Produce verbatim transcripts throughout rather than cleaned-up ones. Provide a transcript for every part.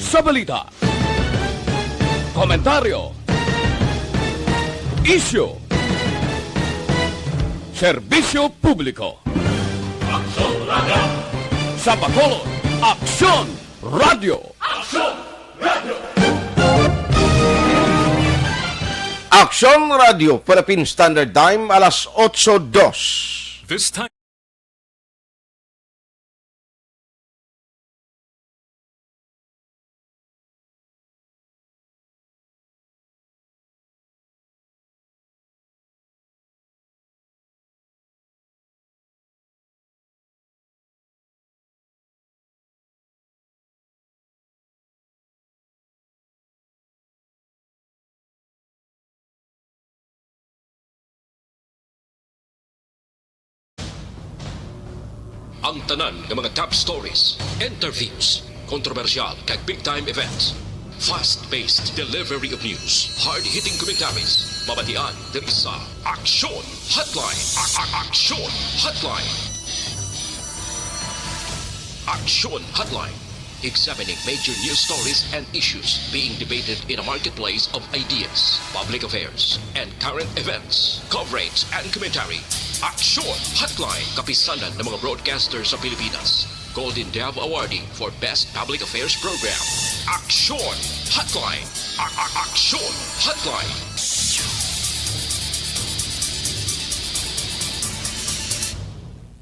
Sa balita, komentaryo, isyu, serbisyo publiko. Aksyon Radio. Sa Bacolod, Aksyon Radio. Aksyon Radio. Aksyon Radio, Philippine Standard Time, alas otso dos. This time. Ang tanan nga mga top stories, interviews, kontrobersyal kag big time events, fast-paced delivery of news, hard-hitting commentaries, mabatian diri sa Aksyon Hotline. A- a- Aksyon Hotline. Aksyon Hotline. Examining major news stories and issues being debated in a marketplace of ideas, public affairs, and current events, coverage and commentary. Aksyon Hotline, kapisanan ng mga broadcaster sa Pilipinas. Golden Dove Awardee for Best Public Affairs Program. Aksyon Hotline. A- a- Aksyon Hotline.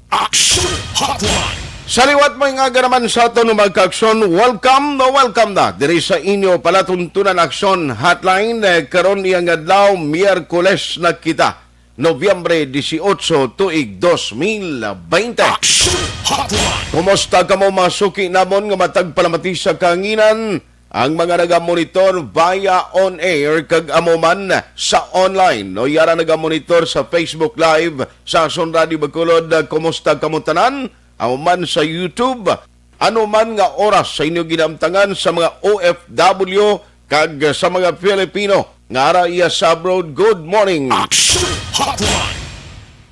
Aksyon Hotline. Sa liwat, mga aga naman sa aton, mga kaaksyon, welcome na welcome na diri sa inyo palatuntunan Aksyon Hotline. Eh, karon iyang adlaw, Miyerkules na kita, Nobyembre dieciocho, tuig dos mil bainte. Aksyon Hotline. Kumusta kamo, mga suki namon nga matag palamati sa kahanginan? Ang mga nagamonitor via on air kag amo man sa online, no, yara nagamonitor sa Facebook Live sa Aksyon Radio Bacolod, kumusta kamo tanan? Amo man sa YouTube, ano man nga oras sa inyo ginamtangan sa mga O F W kag sa mga Filipino nga ara iya sa abroad, good morning. Action Hotline.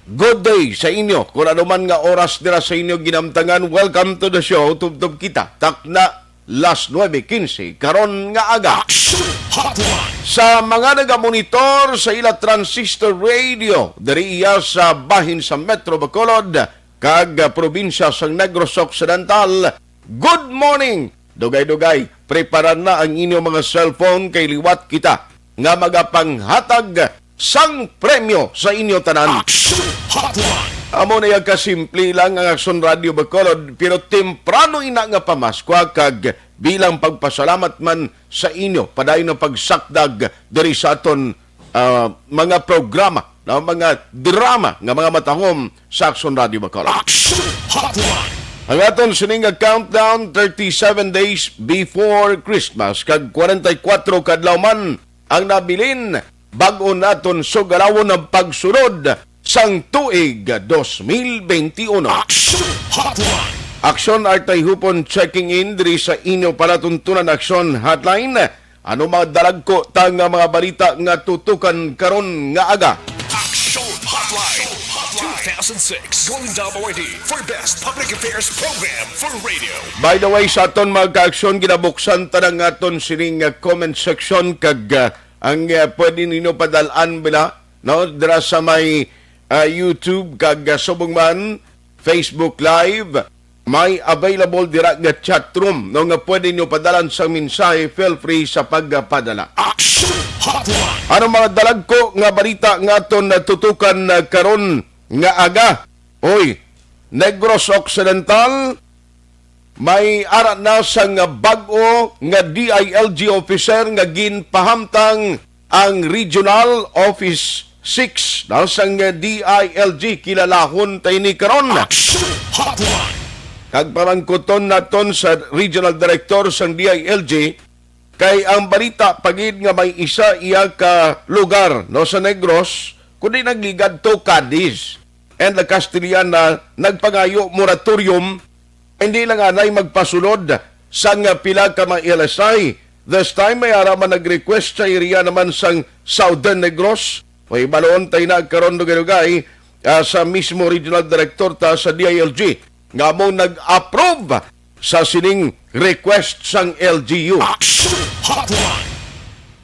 Good day sa inyo. Kung ano man nga oras dira sa inyo ginamtangan, welcome to the show. Tubtob kita, takna las nuebe quince karon nga aga. Action Hotline. Sa mga nagamonitor sa ila transistor radio diri iya sa bahin sa Metro Bacolod kag, ah, probinsya sang Negros Occidental, good morning. Dugay-dugay, prepara na ang inyo mga cellphone kay liwat kita nga magapanghatag sang premyo sa inyo tanan. Action Hotline. Amo na yung kasimple lang ang Aksyon Radio Bacolod, pero temprano ina nga pamaskwa kag bilang pagpasalamat man sa inyo, padayon ang pagsakdag diri sa aton, ah, mga programa, no, mga drama nga mga matahom sa Aksyon Radio Bacolod. Action Hotline. Ang aton sining nga countdown, thirty-seven days before Christmas, kag forty-four kadlaw man ang nabilin, bag-o naton sugalawon ang pagsulod sang tuig dos mil benti uno. Action Hotline. Aksyon Artay Hupon checking in diri sa inyo palatuntunan Aksyon Hotline. Ano mga dalagko ta nga mga balita nga tutukan karon nga aga? Action Hotline two thousand six Golden Dove Awardee for Best Public Affairs Program for Radio. By the way, sa aton mga ka-aksyon, ginabuksan ta na nga aton sining, uh, comment section kag, uh, ang, uh, pwede ninyo padalaan bila, no, dira sa may, uh, YouTube kag, uh, subong man Facebook Live, may available dira nga chat room, no, nga pwede nyo padalan sang mensahe. Feel free sa pagpadala. Action Hotline. Ano mga dalagko nga balita nga aton natutukan, uh, karon nga aga? Oy, Negros Occidental, may ara na sang bag-o nga D I L G officer nga ginpahamtang ang Regional Office six na sang D I L G. Kilalahon ta ini karon. Action Hotline. Kag pamangkuton naton sa Regional Director sang D I L G, kay ang balita pa gid nga may isa iya ka lugar, no, sa Negros, kundi nagligad to Cadiz. And the Castellana nagpangayo moratorium, hindi lang anay magpasulod sang pila ka mga L S I. This time, may ara man nag-request sa area naman sang Southern Negros. May balon tayo na karon dugay-dugay, ah, sa mismo regional director ta sa D I L G nga mo nag-approve sa sining request sang L G U. Action Hotline.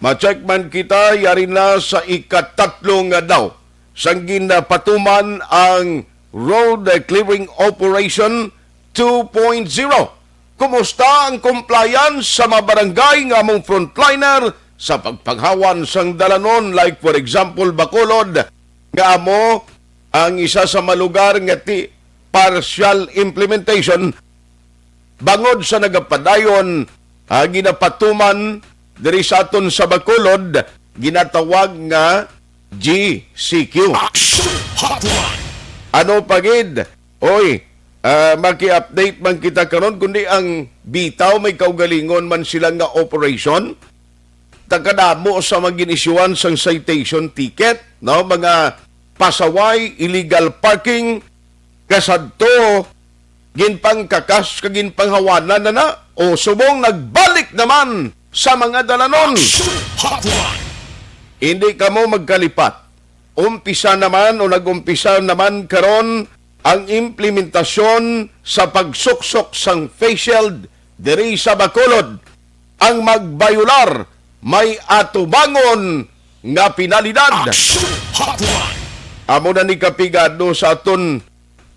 Ma-check man kita, yari na sa ikatatlo nga adlaw sang ginapatuman ang Road Clearing Operation two point zero. Kumusta ang compliance sa mga barangay nga among frontliner sa pagpanghawan sang dalanon, like for example, Bacolod, nga amo ang isa sa mga lugar nga ti partial implementation bangod sa nagapadayon, ah, ginapatuman diri sa aton sa Bacolod, ginatawag nga G C Q. Action Hotline. Ano pa gid? Oy, ah, maki-update man kita karon, kundi ang bitaw may kaugalingon man sila nga operation. Takadamo sa mga gin-isyuhan sang citation ticket, no? Mga pasaway, illegal parking, kasadto, ginpangkakas kag ginpanghawanan na na, o subong nagbalik naman sa mga dalanon. Action Hotline. Hindi kamo magkalipat. Umpisa naman o nag-umpisa naman karon ang implementasyon sa pagsuksok sang face shield diri sa Bacolod. Ang magbayular may atubangon nga penalidad. Action Hotline. Amo na ni kapigado sa aton.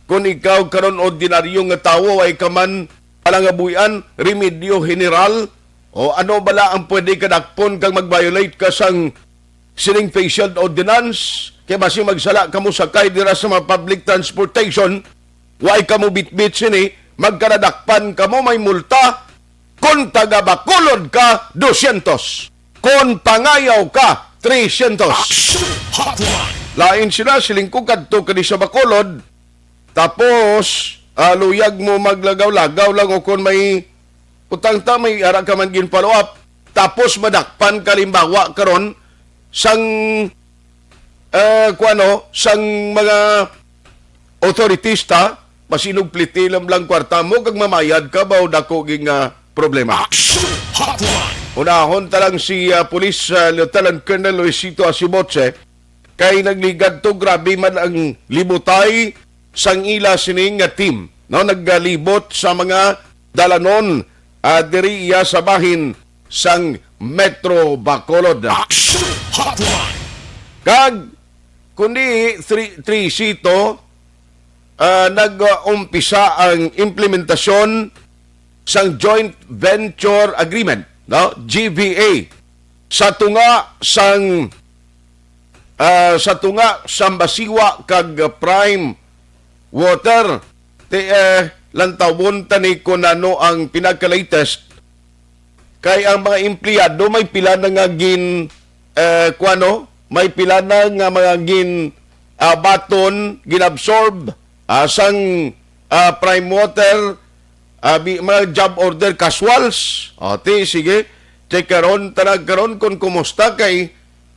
Kon ikaw karon ordinaryo nga tawo, ay ka man palangabuy-an, remedyo general, o ano bala ang pwede kadakpon kag mag-violate ka sang sining face shield ordinance? Kay basi magsala kamo sakay dira sa mga public transportation, way kamo bitbit sini, magkaradakpan kamo, may multa. Kon taga Bacolod ka, dosyentos. Kon pangayaw ka, tresyentos. Action Hotline. Lain sila, siling ko, kadto ka di sa Bacolod, tapos, ah, luyag mo maglagaw-lagaw lang, o kon may utang ta, may ara ka man gin-follow up, tapos madakpan ka, limbawa, karon sang, ah, kuwano, sang mga authorities ta, masinog pliti lang lang kwarta mo kag mamayad ka ba, o dako gid nga problema? Action Hotline. Unahon ta lang si, ah, Police, ah, Lieutenant Colonel Luisito Asiboche, kay nagligad to, grabe man ang libutay sang ila sini nga team, no? Nagalibot sa mga dalanon, ah, diri iya sa bahin sang Metro Bacolod. Action Hotline. Kag kundi three, three C to, ah, nag-umpisa ang implementasyon sang Joint Venture Agreement, no? G V A, sa tunga sang, ah, sa tunga sang Basiwa kag Prime Water. Ti, eh, lantawon ta ni kung ano ang pinaka-latest. Kay ang mga empleyado may pila na nga gin, eh, kuwano, may pila na nga mga gin, ah, baton, ginabsorb, ah, sang, ah, Prime Water, ah, bi-, mga job order casuals. O, ti, sige. Check karon, tanag karon kung kumusta kay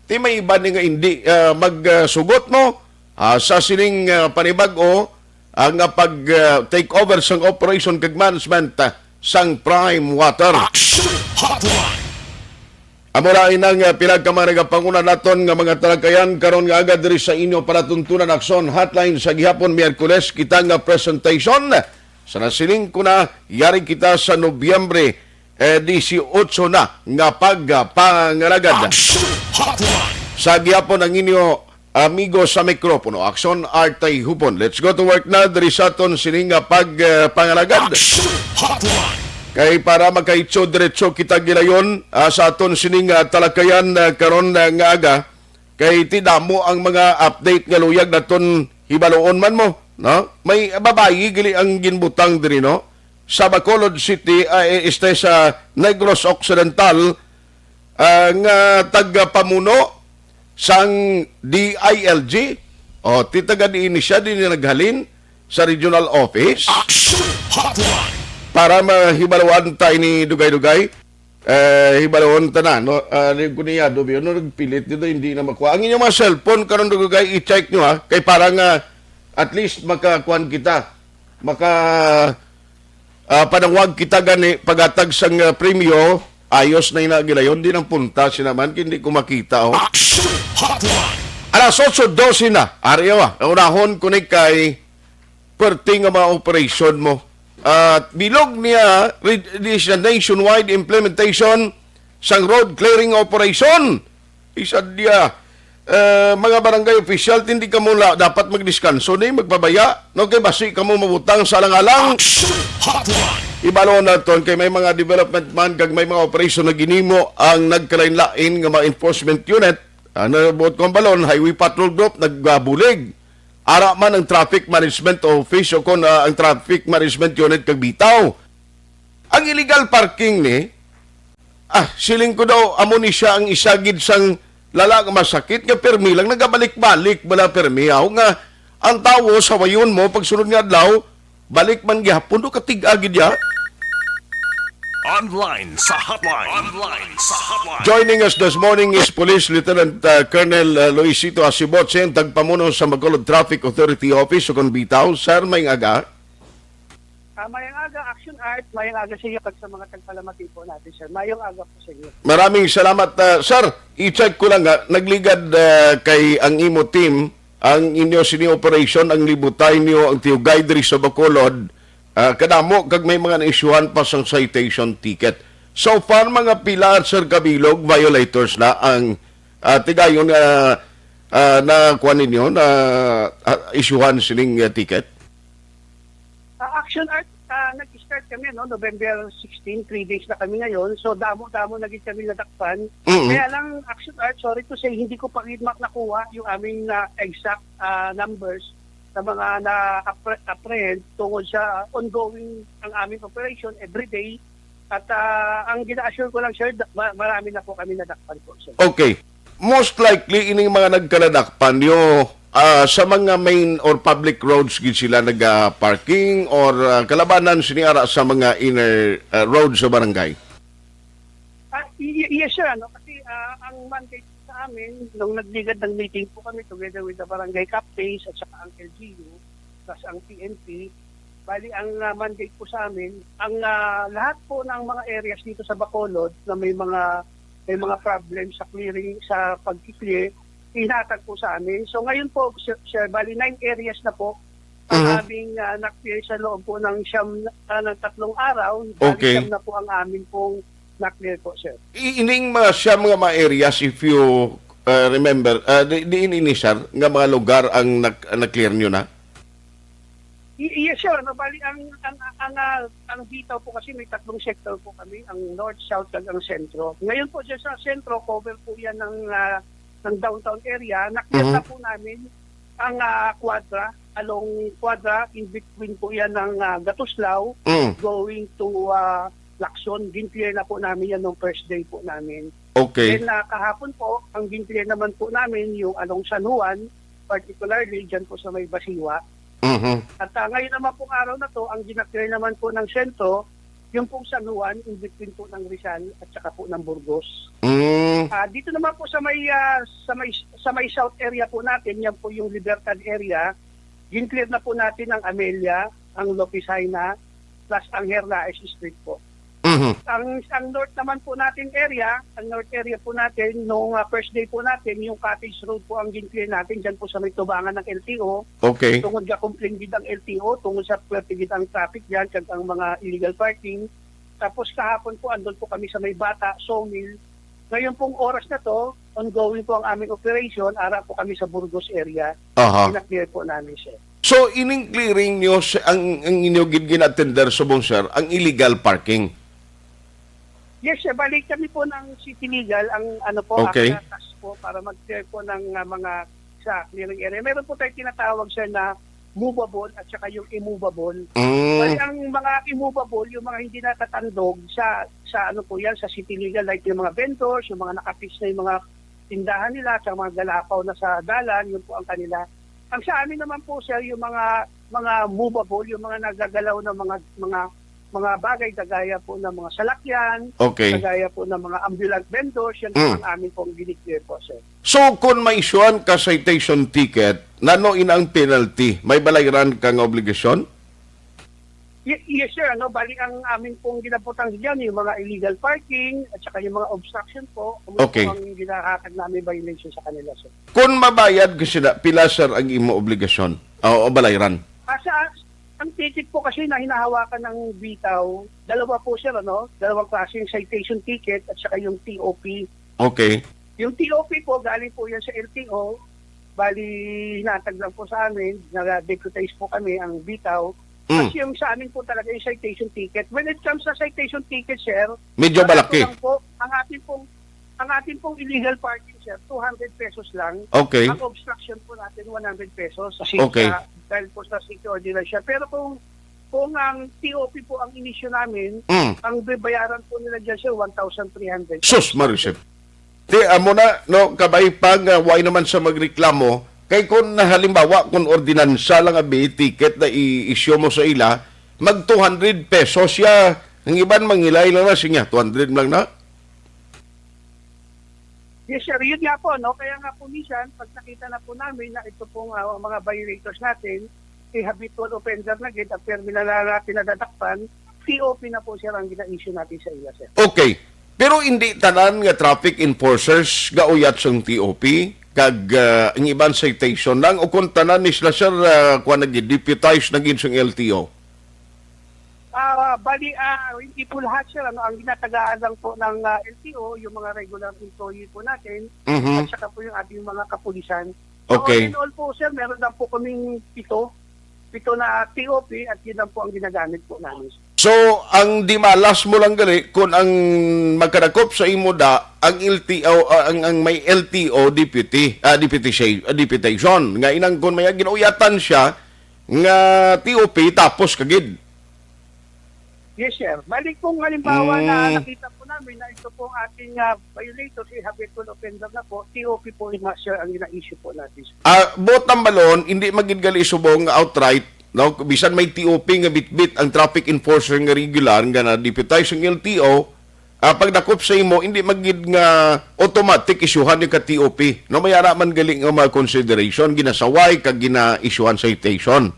ti may iba ni nga hindi, ah, magsugot mo, ah, sa sining, ah, panibag-o, ah, nga pag, ah, take over sang operation kag management, ah, sang Prime Water. Action Hotline. Amo ra inang, ah, pila ka mga nagapanguna naton nga mga talakayan karon nga aga diri sa inyo palatuntunan Action Hotline sa gihapon, Miyerkules, kita nga presentation sa nasiling ko na yari kita sa Nobyembre, eh, dieciocho na nga pagpangalagad. Action Hotline. Sa gihapon ang inyo amigo sa mikropono, Action Artay Hupon. Let's go to work na diri sa aton sini nga pag, eh, pangalagad. Action Hotline. Kay para makaitso diretso kita gilayon, ah, sa aton sini nga talakayan, ah, karon, ah, nga aga, kay ti damo ang mga update nga luyag naton hibaluon man mo, no? May babayi gali ang ginbutang diri, no? Sa Bacolod City, ah, eh, este sa Negros Occidental, ah, nga tagapamuno sang D I L G. O, ti taga diin ni siya, din naghalin sa regional office. Action Hotline. Para mahibaluan ta ini dugay-dugay, eh, hibaluon ta na, no? Ah, di ko niya, Dobi, ano, nagpilit dito, hindi na makuha. Ang inyong mga cellphone, karon dugay, i-check nyo, ha? Kay para nga, at least, makakuan kita. Maka, ah, panawag kita gani, paghatag sang, ah, premyo, ayos na ina gilayon, di nang punta, sinaman, hindi ko makita, oh. Action Hotline. Alas otso dose na, ari, ah, unahon ko ni kay perti nga mga operasyon mo. At bilog niya, re-, di siya nationwide implementation sang road clearing operation. Isa diya, eh, mga barangay official, hindi kamo la dapat magdiskanso ni magpabaya. No, kay basi kamo mabutang sa alang-alang. Action Hotline. Ibalo naton kay may mga development man kag may mga operasyon na ginimo ang nagkalain-lain nga mga enforcement unit. Ang nabuot kong balon, Highway Patrol Group, nagbulig. Ara man ang Traffic Management Office o kon, ah, ang Traffic Management Unit kag bitaw. Ang illegal parking ni, ah, siling ko daw, amo ni siya ang isa gid sang lala nga masakit nga permi lang nagabalik-balik bala permi. Aw nga, ang tawo sa wayon mo, pagsunod nga adlaw, balik man gihapon, do katig-a gid ya. Online sa hotline. Online sa hotline. Joining us this morning is Police Lieutenant, uh, Colonel, uh, Luisito Asibot, siya ang tagpamuno sa Bacolod Traffic Authority Office o kon bitaw. Sir, may aga. Ah, mayang aga, Action Art. Mayang aga sa iyo kag sa mga tagpalamati po natin, sir. Mayong aga po sa inyo. Maraming salamat, ah, sir. I-check ko lang, ah, nagligad, ah, kay ang imo team, ang inyo sini operation, ang libutay niyo, ang Tiyo Guide diri sa Bacolod, ah, kadamo kag may mga naisyuhan pa sang citation ticket. So far, mga pila, sir, kabilog violators na ang, ah, tigayon nga, ah, na kuan ninyo, na, ah, isyuhan sining, ah, ticket? Ah, Action Art, ah, nag-start kami, no, November sixteen, three days na kami ngayon. So, damo-damo na gid kami nadakpan. Mm. Kaya lang, Action Art, sorry to say, hindi ko pa gid mak-, nakuha yung aming, ah, exact, ah, numbers sa mga na-appre-, apprehend tungod sa ongoing ang aming operation every day. At, ah, ang gina-assure ko lang, sir, da-, ma-, marami na po kami nadakpan po, sir. Okay. Most likely, ining mga nagkaladakpan nyo, ah, sa mga main or public roads gid sila naga-parking or, ah, kalabanan sini ara sa mga inner, ah, road sa barangay? Ah, y-, y-, yes, sir, ano, kasi, ah, ang mandate sa amin, nung nagligad ng meeting po kami together with the barangay captains at saka ang L G U, plus ang P N P, bali, ang, ah, mandate po sa amin, ang, ah, lahat po ng mga areas dito sa Bacolod na may mga, may mga problem sa clearing, sa pag-clear, ihinatag po sa amin. So, ngayon po, sir, sir, bali, nine areas na po ang Mhm. aming, ah, na-clear sa loob po ng siyam, ah, ng tatlong araw. Bali, Okay. siyam na po ang amin pong na-clear po, sir. I-, ining mga siyam nga mga areas, if you, ah, remember, ah, di, diin ini, sir, nga mga lugar ang na-, na-clear nyo na? Y-, yes, sir. No, bali, ang, ang, ang, ah, ang bitaw po kasi may tatlong sektor po kami, ang north, south, kag ang sentro. Ngayon po, sir, sa sentro, cover po yan ng, ah, ng downtown area. Na-clear Mhm. na po namin ang, ah, Quadra, along Quadra, in between po yan ng, ah, Gatuslao, Mm. going to, ah, Lacson. Gin-clear na po namin yan nung first day po namin. Okay. Then, ah, kahapon po, ang gin-clear naman po namin yung along San Juan, particularly dyan po sa may Basiwa. Mhm. At, ah, ngayon naman pong araw na to, ang gina-clear naman po ng sentro, yung pong San Juan, in between po ng Rizal at saka po ng Burgos. Mm. Ah, dito naman po sa may, ah, sa may, sa may south area po natin, yan po yung Libertad area, gin-clear na po natin ang Amelia, ang Lopez Jaena, plus ang Hernaez Street po. Mhm. Ang, ang north naman po natin area, ang north area po natin, nung, ah, first day po natin, yung Cottage Road po ang gin-clear natin, dyan po sa may tubangan ng L T O. Okay. Tungod nga complain gid ang L T O, tungod sa pwerte gid ang traffic dyan, kag ang mga illegal parking. Tapos kahapon po, andun po kami sa may Bata, Sawmill. Ngayon pong oras na to, ongoing po ang aming operation, ara po kami sa Burgos area. Aha. Gina-clear po namin, sir. So, ining clearing nyo, sa, ang, ang inyo gid gina-attender subong, sir, ang illegal parking? Yes, sir. Balik kami po ng City Legal, ang ano po, Okay. ang task po para mag-clear po ng, ah, mga sa clearing area. Meron po tayong tinatawag, sir, na movable at saka yung immovable. Mm. Bali, ang mga immovable, yung mga hindi natatandog sa, sa ano po yan, sa City Legal, like yung mga vendors, yung mga nakapis na yung mga tindahan nila, at saka mga galapaw na sa dalan, yun po ang kanila. Ang sa amin naman po, sir, yung mga, mga movable, yung mga nagagalaw na mga, mga, mga bagay, kagaya po ng mga salakyan, Okay. kagaya po ng mga ambulant vendors, yan po Mm. ang amin pong gini-clear po, sir. So, kung ma-issuean ka citation ticket, nano ina ang penalty? May balayran ka nga obligasyon? Ye-, yes, sir. Ano, bali ang amin pong ginabutang diyan, yung mga illegal parking at saka yung mga obstruction po, kung Okay. ano ang ginahatag namin violation sa kanila, sir. Kung mabayad ka sila, pila, sir, ang imo obligasyon? O, o balayran? Ah, sa, Ang ticket po kasi na hinahawakan ng bitaw, dalawa po, sir, ano? Dalawang klase, yung citation ticket at saka yung T O P. Okay. Yung T O P po, galing po yan sa L T O. Bali, hinatag lang po sa amin, nag-deputize po kami ang bitaw. Mm. Kasi yung sa amin po talaga yung citation ticket. When it comes sa citation ticket, sir, Medyo ano malaki. Lang po, ang atin pong, ang atin pong illegal parking, sir, two hundred pesos lang. Okay. Ang obstruction po natin, one hundred pesos. Kasi Okay. Sa, dahil po sa city ordinance siya. Pero kung, kung ang T O P po ang inisyu namin, Mm. ang babayaran po nila dyan, sir, one thousand three hundred. Sus, Marisep. Ti, amo na, no, kabay pa nga way naman sa magreklamo. Kay kung halimbawa, kung ordinansa lang abi, ticket na i-issue mo sa ila, mag two hundred pesos siya. Ang iban, mangilay lang na siya, two hundred lang na. Yes, sir. Yun nga po, no? Kaya nga po minsan, pag nakita na po namin na ito pong, ah, mga violators natin, eh, habitual offender na gid, ang permi na natin nadadakpan, T O P na po, sir, ang gina-issue natin sa ila, sir. Okay. Pero hindi tanan nga traffic enforcers gauyat sang T O P, kag, ah, ang iban citation lang, o kung tanan ni sila, sir, ah, kuwan na gid, deputized na gid sang L T O? Ah, bali, ah, hindi po lahat, sir. Ano, ang ginatagaan lang po ng, ah, L T O, yung mga regular employee po natin, Mhm. at saka po yung ating mga kapulisan. So, Okay. All in all po, sir, meron lang po kaming pito. Pito na T O P at yun lang po ang ginagamit po namin. So, ang dimalas mo lang gali, kung ang magkadakop sa imo da, ang L T O, ah, ang, ang may L T O deputy, ah, deputation, ah, deputation. Nga inang kung may ginauyatan siya, nga T O P, tapos kagid. Yes, sir. Balik kung halimbawa na Mm. Nakita po namin na ito pong ating, ah, violator, si habitual offender na po, T O P po, sir, ang ina-issue po natin. Ah, buot ng balon, hindi magid gali subong nga outright, no? Bisan may T O P nga bitbit ang traffic enforcer nga regular nga na-deputize ang L T O, ah, pagdakop sa imo, hindi magid nga automatic isyuhan ni ka T O P. No, may ara man gali nga mga consideration, ginasaway kag gina-issuehan citation.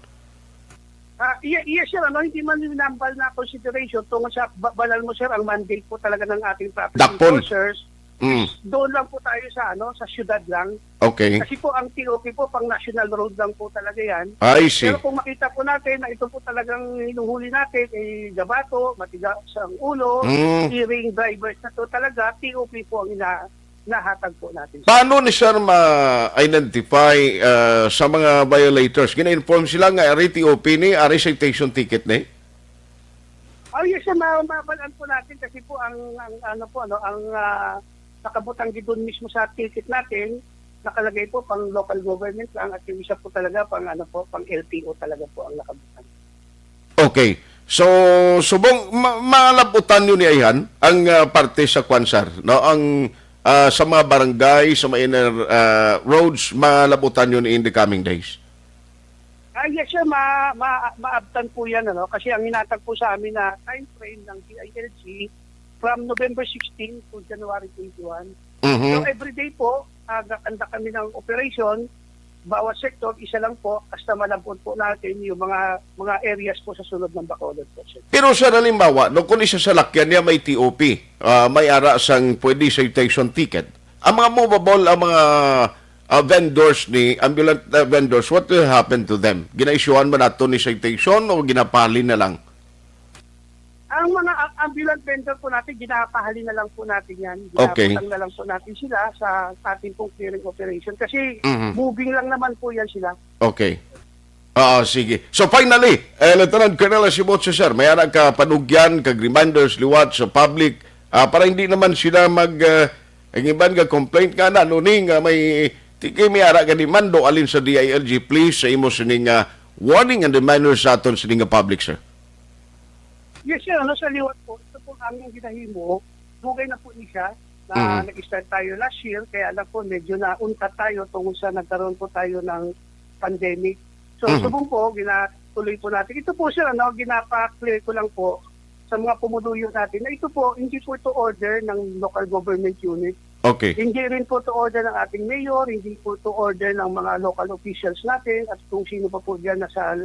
Ah, iya, iya, sir, ano, hindi man yung nambal na consideration tungkol sa ba-, balal mo, sir, ang mandate po talaga ng ating traffic Dakpon. Enforcers. Mm. Doon lang po tayo sa, ano, sa syudad lang. Okay. Kasi po ang T O P po pang national road lang po talaga yan. I see. Pero kung makita po natin na ito po talagang hinuhuli natin, eh, gabato, matigas ang ulo, Mm. Iring drivers na to talaga, T O P po ang ina-, nahatag po natin. Paano ni sir ma-identify, ah, sa mga violators? Gina-inform sila nga ari T O P ni, ari citation ticket ni? Oh, yes, sir. Ma-, mabalaan po natin kasi po ang, ang ano po, ano, ang, ah, nakabutang gid doon mismo sa ticket natin, nakalagay po pang local government lang at yung isa po talaga pang, ano po, pang L T O talaga po ang nakabutang. Okay. So, subong ma-, malabutan nyo ni ayhan ang, ah, parte sa kwan, sir, no? Ang, ah, sa mga barangay, sa mga inner, ah, roads, malabutan nyo ni in the coming days? Ah, yes, sir. Ma-, ma-, maabtan po yan, ano? Kasi ang hinatag po sa amin na time frame ng D I L G from November sixteen to January twenty-one. Mhm. So, every day po, ah, nagkakanda kami ng operation. Bawat sektor, isa lang po, hasta malabot po natin yung mga, mga areas po sa sulod ng Bacolod po, sir. Pero, sir, halimbawa, no, kung isa sa lakyan niya may T O P, ah, may ara sang pwede citation ticket, ang mga movable, ang mga, ah, vendors ni, ambulant, ah, vendors, what will happen to them? Gina-issuehan ba nato ni citation o ginapahalin na lang? Ang mga a-, ambulant vendor po natin, ginapahalin na lang po natin yan. Okay. Ginaputang na lang po natin sila sa ating pong clearing operation. Kasi Mhm. moving lang naman po yan sila. Okay. Ah, sige. So finally, eh, Lieutenant Colonel Asibotso, sir, may ara ka panugyan, kag reminders liwat sa public, ah, para hindi naman sila mag, ah, ang iban nga complaint nga na, ano ni, nga may, ti-, kay may ara ka ni mando, alin sa D I L G, please, sa imo sining, ah, warning and reminders sa aton sining nga public, sir. Yes, sir. Ano, sa liwat po, ito pong aming ginahimo, dugay na po ni siya na Mhm. nag-start tayo last year, kaya lang po medyo nauntat tayo tungkol sa nagkaroon po tayo ng pandemic. So, Mhm. subong po, ginatuloy po natin. Ito po, sir, ano, ginapa-clear ko lang po sa mga pumuluyo natin na ito po, hindi po ito order ng local government unit. Okay. Hindi rin po ito order ng ating mayor, hindi po ito order ng mga local officials natin at kung sino pa po dyan nasa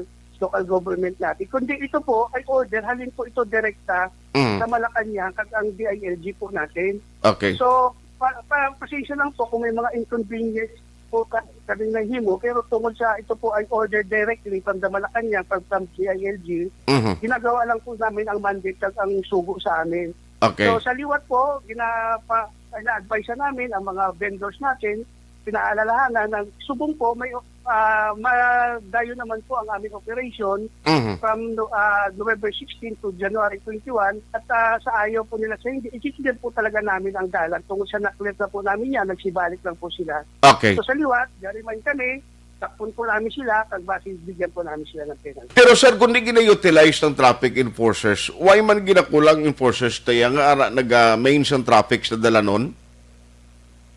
local government natin. Kundi ito po ay order, halin po ito direkta Mm. sa Malacañang kag ang D I L G po natin. Okay. So, pa, pa, pasensya lang po kung may mga inconvenience po ka-, kami nahimo, pero tungod sa ito po ay order directly from the Malacañang, from, from G I L G, Mhm. ginagawa lang po namin ang mandate at ang sugo sa amin. Okay. So, sa liwat po, ginapa-, ina-advise namin ang mga vendors natin, pinaalalahanan na subong po may, ah, madayo naman po ang aming operation Mhm. from, ah, November sixteen to January twenty-one at, ah, sa ayaw po nila sa hindi, ikikigan po talaga namin ang dalan. Tungkol sa naklit na po namin yan, nagsibalik lang po sila. Okay. So, sa liwat, dari man kami, takpon po namin sila, kag basi bigyan po namin sila ng penalty. Pero, sir, kung di gina-utilize ng traffic enforcers, why man ginakulang enforcers tayo nga ara naga-main sang traffic sa dalanon?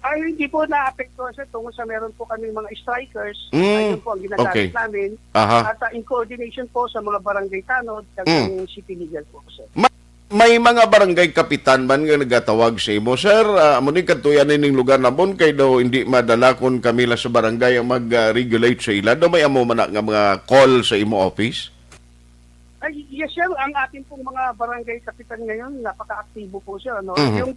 Ay, hindi po naapektuhan, sir, tungkol sa meron po kami mga strikers. Mm, Ayun po ang ginagamit okay. namin. Aha. At, ah, in coordination po sa mga barangay tanod, kag Mm. ang city legal po, sir. Ma-, may mga barangay kapitan man nga nagatawag sa imo, sir? Ah, amo ni kadtuyan ning lugar namon kay daw hindi madala kon kami lang sa barangay ang mag-regulate sa ila. Daw may amo man na nga mga call sa imo office? Ay, yes, sir. Ang ating pong mga barangay kapitan ngayon, napaka-aktibo po, sir, ano? Mhm. Yung,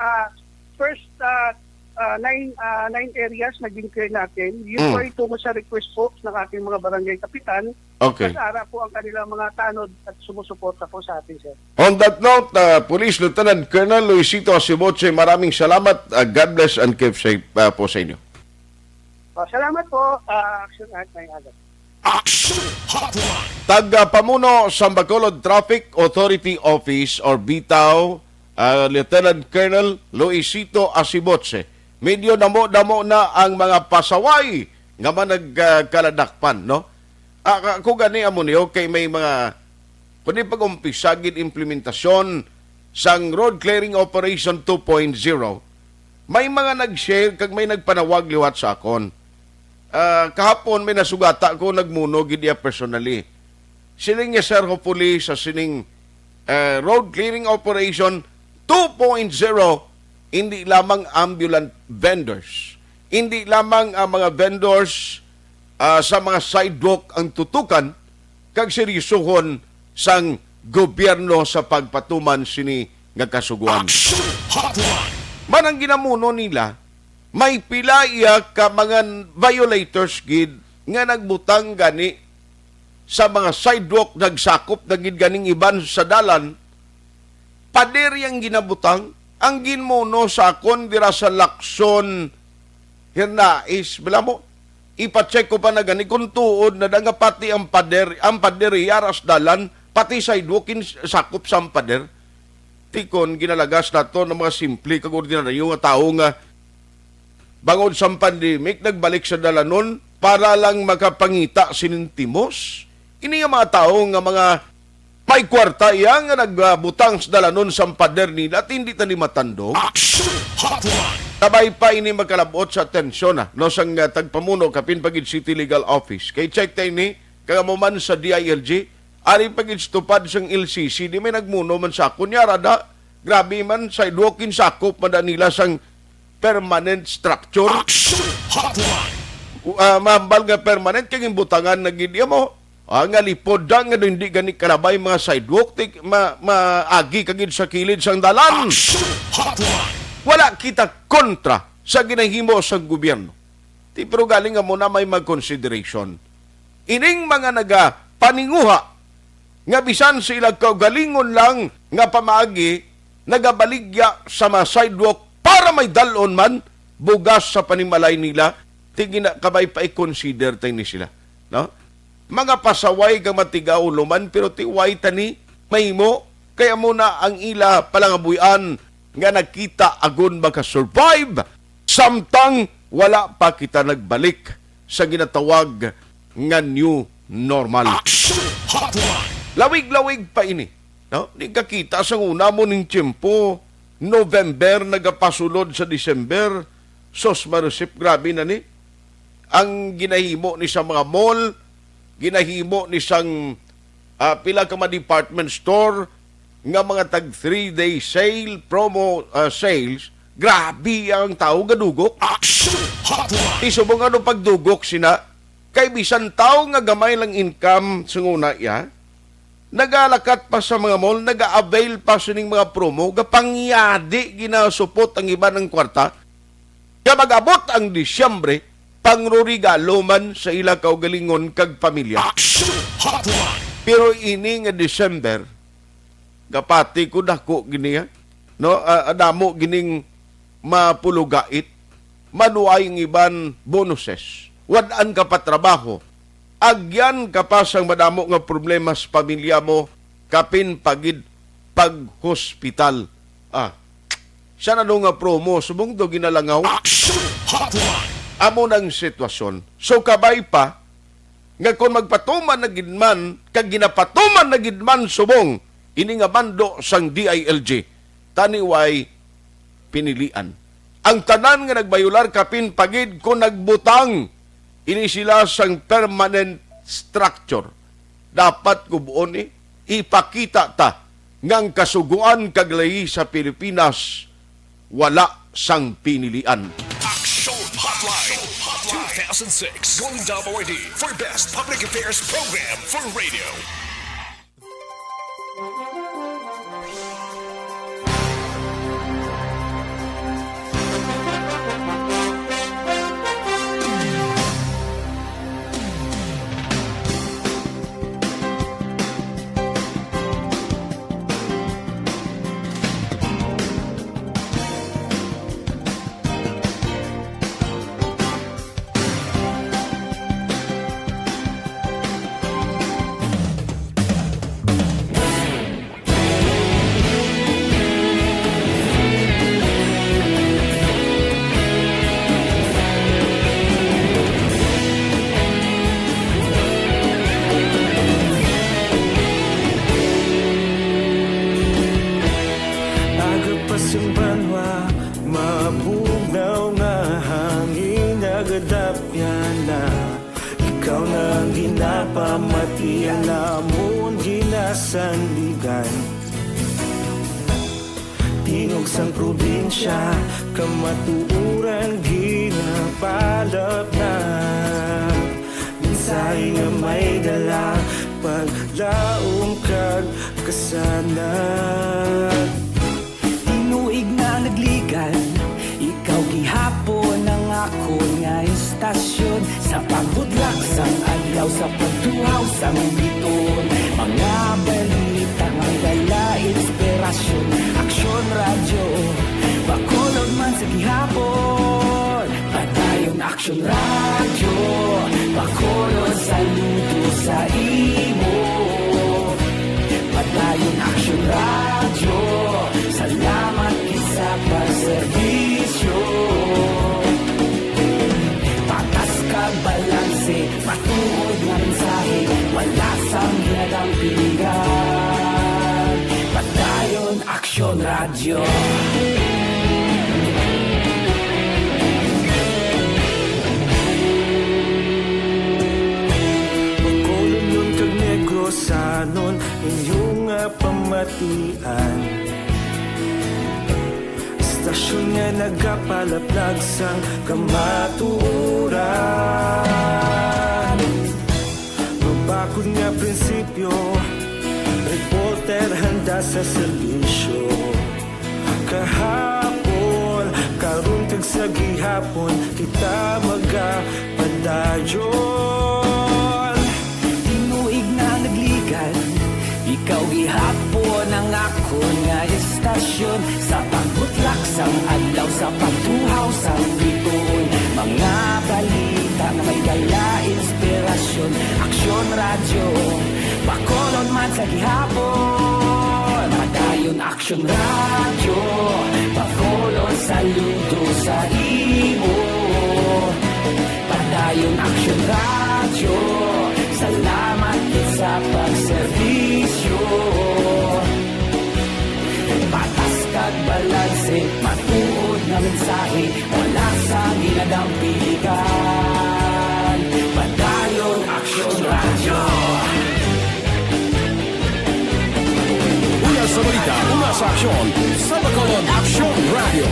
ah, first, ah, ah, nine, ah, nine areas na gin-clear natin, yun Mm. po ay tungkol sa request po ng ating mga barangay kapitan. Okay. Mas ara po ang kanilang mga tanod at sumusuporta po sa atin, sir. On that note, ah, Police Lieutenant Colonel Luisito Asiboche, maraming salamat. Ah, God bless and keep safe, ah, po sa inyo. Ah, salamat po, ah, Action at may aga. Action Hotline. Tagapamuno sa Bacolod Traffic Authority Office or bitaw, ah, Lieutenant Colonel Luisito Asiboche. Medyo damo-damo na ang mga pasaway nga managkaladakpan, no? Ah, ka-, ako gani amo niyo kay may mga, kundi pag-umpisa gid implementasyon sang Road Clearing Operation two point zero, may mga nag-share kag may nagpanawag liwat sa akon. Ah, kahapon may nasugata ko, nagmuno gid iya personally. Siling niya, sir, hopefully sa sining, eh, road clearing operation two point zero, hindi lamang ambulant vendors, hindi lamang ang mga vendors, ah, sa mga sidewalk ang tutukan, kag seryosohon sang gobyerno sa pagpatuman sini nga kasugoan. Action Hotline. Man ang ginamuno nila, may pila iya ka mga violators gid nga nagbutang gani sa mga sidewalk, nagsakop na gid ganing iban sa dalan. Pader ang ginabutang, ang ginmuno sa akon dira sa Lacson, Hirnais, bala mo, ipa-check ko pa na gani kung tuod na da nga pati ang pader, ang pader iya ras dalan, pati sidewalk in sakop sa ang pader. Tikon, ginalagas nato ng mga simple kag ordinaryo nga tawo nga bangod sa pandemic nagbalik sa dalanon para lang makapangita sining timos. Ini nga mga tawo nga mga may kwarta iya nga nagbutang sa dalanon sang pader nila at hindi tani matandog. Action Hotline. Kabay pa ini makalabot sa atensyon, ah, no, sang, ah, tagpamuno kapin pa gid City Legal Office. Kay check ta ini, kag amo man sa D I L G, ari pa gid sa tupad sang L C C, di may nagmuno man sa akon. Yara da, grabe man, sidewalk in sakop man da nila sang permanent structure. Action Hotline. U-, ah, mahambal nga permanent, kay ginbutangan na gid iya mo. Ah, nga lipod da nga hindi gani kalabay mga sidewalk, tik-, ma-, maagi ka gid sa kilid sang dalan. Action Hotline. Wala kita kontra sa ginahimo sang gobyerno. Ti, pero galing nga mo na may mag-consideration. Ining mga nagapaninguha nga bisan sa ilang kaugalingon lang nga pamaagi, nagabaligya sa mga sidewalk para may dalon man bugas sa panimalay nila, ti gina-, kabay pa i-consider tayo ni sila, no? Mga pasaway nga matigaw luman, pero ti way tani mahimo, kaya mo na ang ila palangabuyan nga nakita agon maka-survive, samtang wala pa kita nagbalik sa ginatawag nga new normal. Action Hotline. Lawig-lawig pa ini, no? Di ka kita sa una mo ning tiyempo, November nagapasulod sa December. Sos, Marisip, grabe na ni. Ang ginahimo ni sa mga mall, ginahimo ni sang, ah, pila ka mga department store nga mga tag three-day sale, promo, ah, sales, grabe ang tao gadugok. Action Hotline. Isubong ano pagdugok sina, kay bisan tao nga gamay lang income sa una iya, nagalakat pa sa mga mall, nag-avail pa sining mga promo, gapangyadi ginasupot ang iban ang kwarta. Kaya mag-abot ang Disyembre, pangrurigalo man sa ila kaugalingon kag pamilya. Action Hotline. Pero ini nga December, gapati ko dako gini, ha? No, ah, damo gining mapulugait, manuay ang iban bonuses, wad-an ka pa trabaho, agyan ka pa sang madamo nga problema sa pamilya mo, kapin pa gid pag-hospital. Ah, sa ano nga promo, subong to ginalangaw? Action Hotline. Amo nang sitwasyon. So, kabay pa nga kon magpatuman na gid man, kag ginapatuman na gid man subong ini nga mando sang D I L G, tani way pinilian. Ang tanan nga nagbayular kapin pa gid kon nagbutang ini sila sang permanent structure. Dapat, kubuon ni, ipakita ta nga ang kasugoan kag layi sa Pilipinas wala sang pinilian. Action Hotline two thousand six Golden Dome Awardee for Best Public Affairs Program for Radio. Aga pa sing banwa, mabugnaw nga hangin nagadapyan na. Ikaw na ang ginapamatian namon ginasandigan. Tingog sang probinsya, kamatuoran ginapalapnap. Mensahe nga may dala, paglaom kag kasanag. Tinuig na nagligan, ikaw gihapon ang akon nga istasyon. Sa pagbudlak sang adlaw, sa pagtuhaw sang biton, mga balita nga dala inspirasyon. Aksyon Radyo, Bacolod man sa gihapon. Padayon Aksyon Radyo, Bacolod, saludo sa imo. Padayon Aksyon Radyo, salamat gid sa pagserbisyo. Patas kag balanse, matuod nga mensahe, wala sang ginadampigan. Padayon Aksyon Radyo. Bacolodnon kag Negrosanon, inyo nga pamatian. Istasyon nga nagapalaplag sang kamatuoran. Mabakod nga prinsipyo, reporter handa sa serbisyo. Kahapon, karon kag sa gihapon, kita magapadayon. Tinuig na nagligan, ikaw gihapon ang akon nga istasyon. Sa pagbutlak sang adlaw, sa pagtuhaw sang bituon, mga balita nga may dala inspirasyon. Aksyon Radyo, Bacolod man sa gihapon. Padayon Aksyon Radyo, Bacolod, saludo sa imo. Padayon Aksyon Radyo, salamat gid sa pagserbisyo. Patas kag balanse, matuod nga mensahe, wala sa ginadampigan. Padayon Aksyon Radyo. Una sa balita, una sa aksyon, sa Bacolod Aksyon Radyo.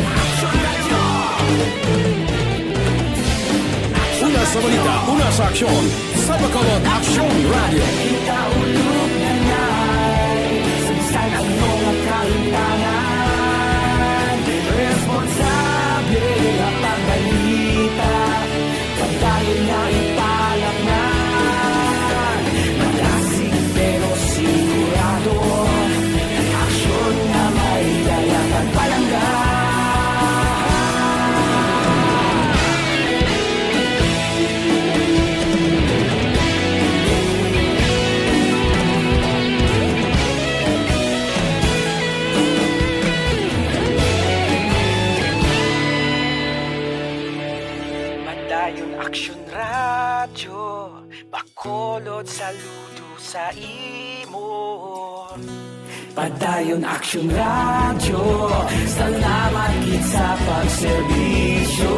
Una sa balita, una sa aksyon, sa Bacolod Aksyon Radyo. Kita ulog na nay, sa bisan ano nga kahimtangan, responsable nga pagbalita. Pag Radyo Bacolod, saludo sa imo. Padayon Aksyon Radyo, salamat gid sa pagserbisyo.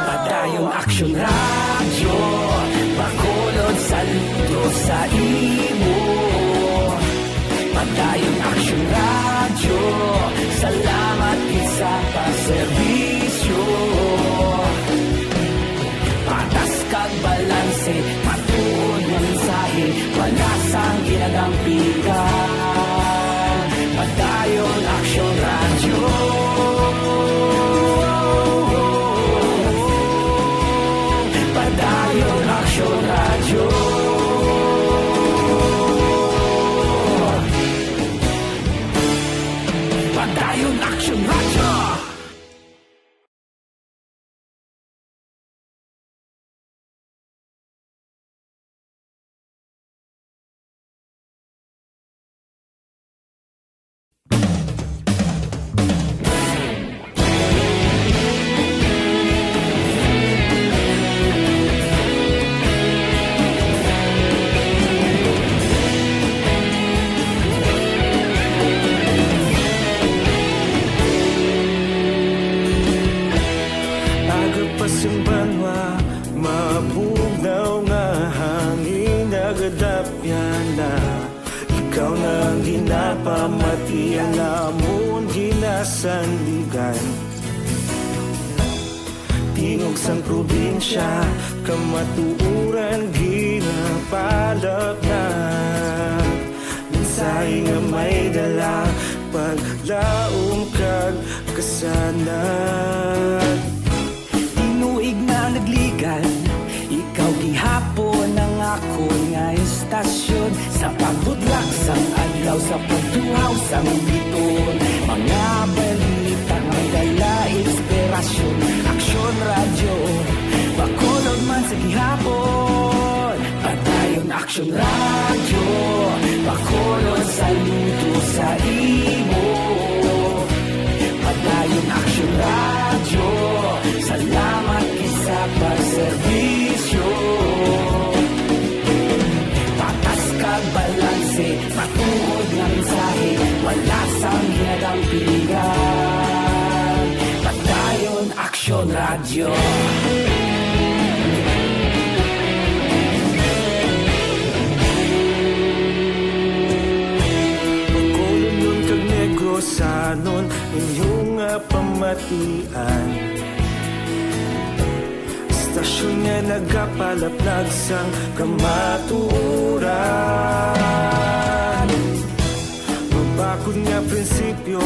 Padayon Aksyon Radyo, Bacolod, saludo sa imo. Padayon Aksyon Radyo, salamat gid sa pagserbisyo. Patas kag balanse, matuod nga mensahe, wala sang ginadampigan. Padayon Aksyon Radyo. Padayon Aksyon Radyo. Padayon Aksyon Radyo. Aga pa sing banwa, mabugnaw nga hangin nagadapyan na. Ikaw na ang ginapamati, ang amon ginasandigan. Tingog sang probinsya, kamatuoran ginapalapnat. Mensahe nga may dala, paglaom kag kasanag. Tinuig na nagligan, ikaw gihapon ang akon nga estasyon. Sa pagbutlak sang adlaw, sa pagtuhaw sang bituon, mga balita may dala inspirasyon. Aksyon Radyo, Bacolod man sa gihapon. Padayon Aksyon Radyo, Bacolod, saludo sa imo. Padayon Aksyon Radyo, salamat gid sa pagserbisyo. Patas kag balanse, matuod nga mensahe, wala sang ginadampigan. Padayon Aksyon Radyo. Bacolodnon kag Negrosanon, inyo nga pamatian. Estasyon nga nagapalaplag sang kamatuoran. Mabakod nga prinsipyo,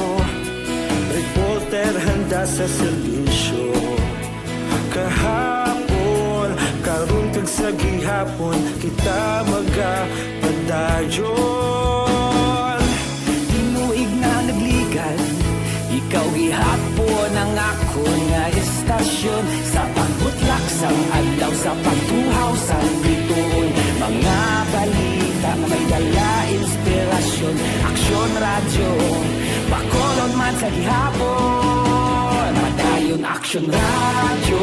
reporter handa sa serbisyo. Kahapon, karon kag sa gihapon, kita magapadayon. Tinuig na nagligan, ikaw gihapon ang akon nga estasyon. Sa pagbutlak sang adlaw, sa pagtuhaw sang bituon, mga balita nga may dala inspirasyon. Aksyon Radyo, Bacolod man sa gihapon. Padayon Aksyon Radyo,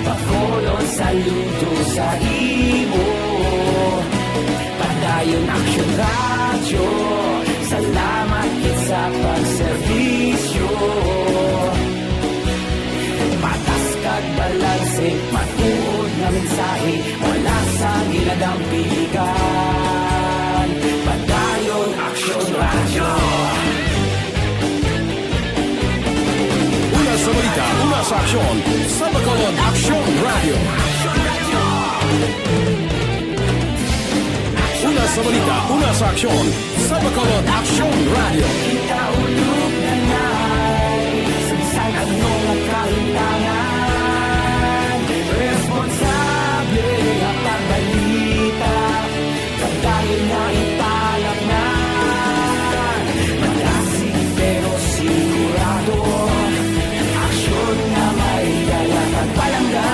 Bacolod, saludo sa imo. Padayon Aksyon Radyo, salamat gid sa pagserbisyo. Patas kag balanse, matuod nga mensahe, wala sang ginadampigan. Padayon Aksyon Radyo. Una sa balita, una sa aksyon, sa Bacolod Aksyon Radyo. Una sa balita, una sa aksyon, sa Bacolod Aksyon Radyo. Kita ulog na nai, sa bisan ano nga kahimtangan, responsable nga pagbalita. Padayon na ipalapnan, malasig pero sigurado. Aksyon nga may dala kag palangga.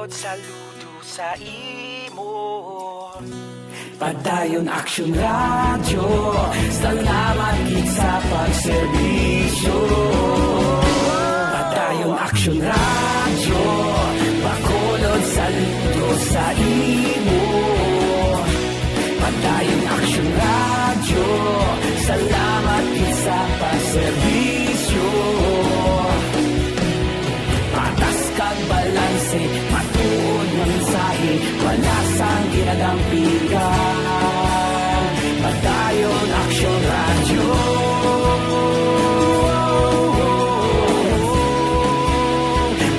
Saludo sa imo. Padayon Aksyon Radyo, salamat gid sa pagserbisyo. Padayon Aksyon Radyo, Bacolod, saludo sa imo. Padayon Aksyon Radyo, salamat gid sa pagserbisyo. Patas kag balanse, matuod nga mensahe, wala sang ginadampigan. Padayon Aksyon Radyo.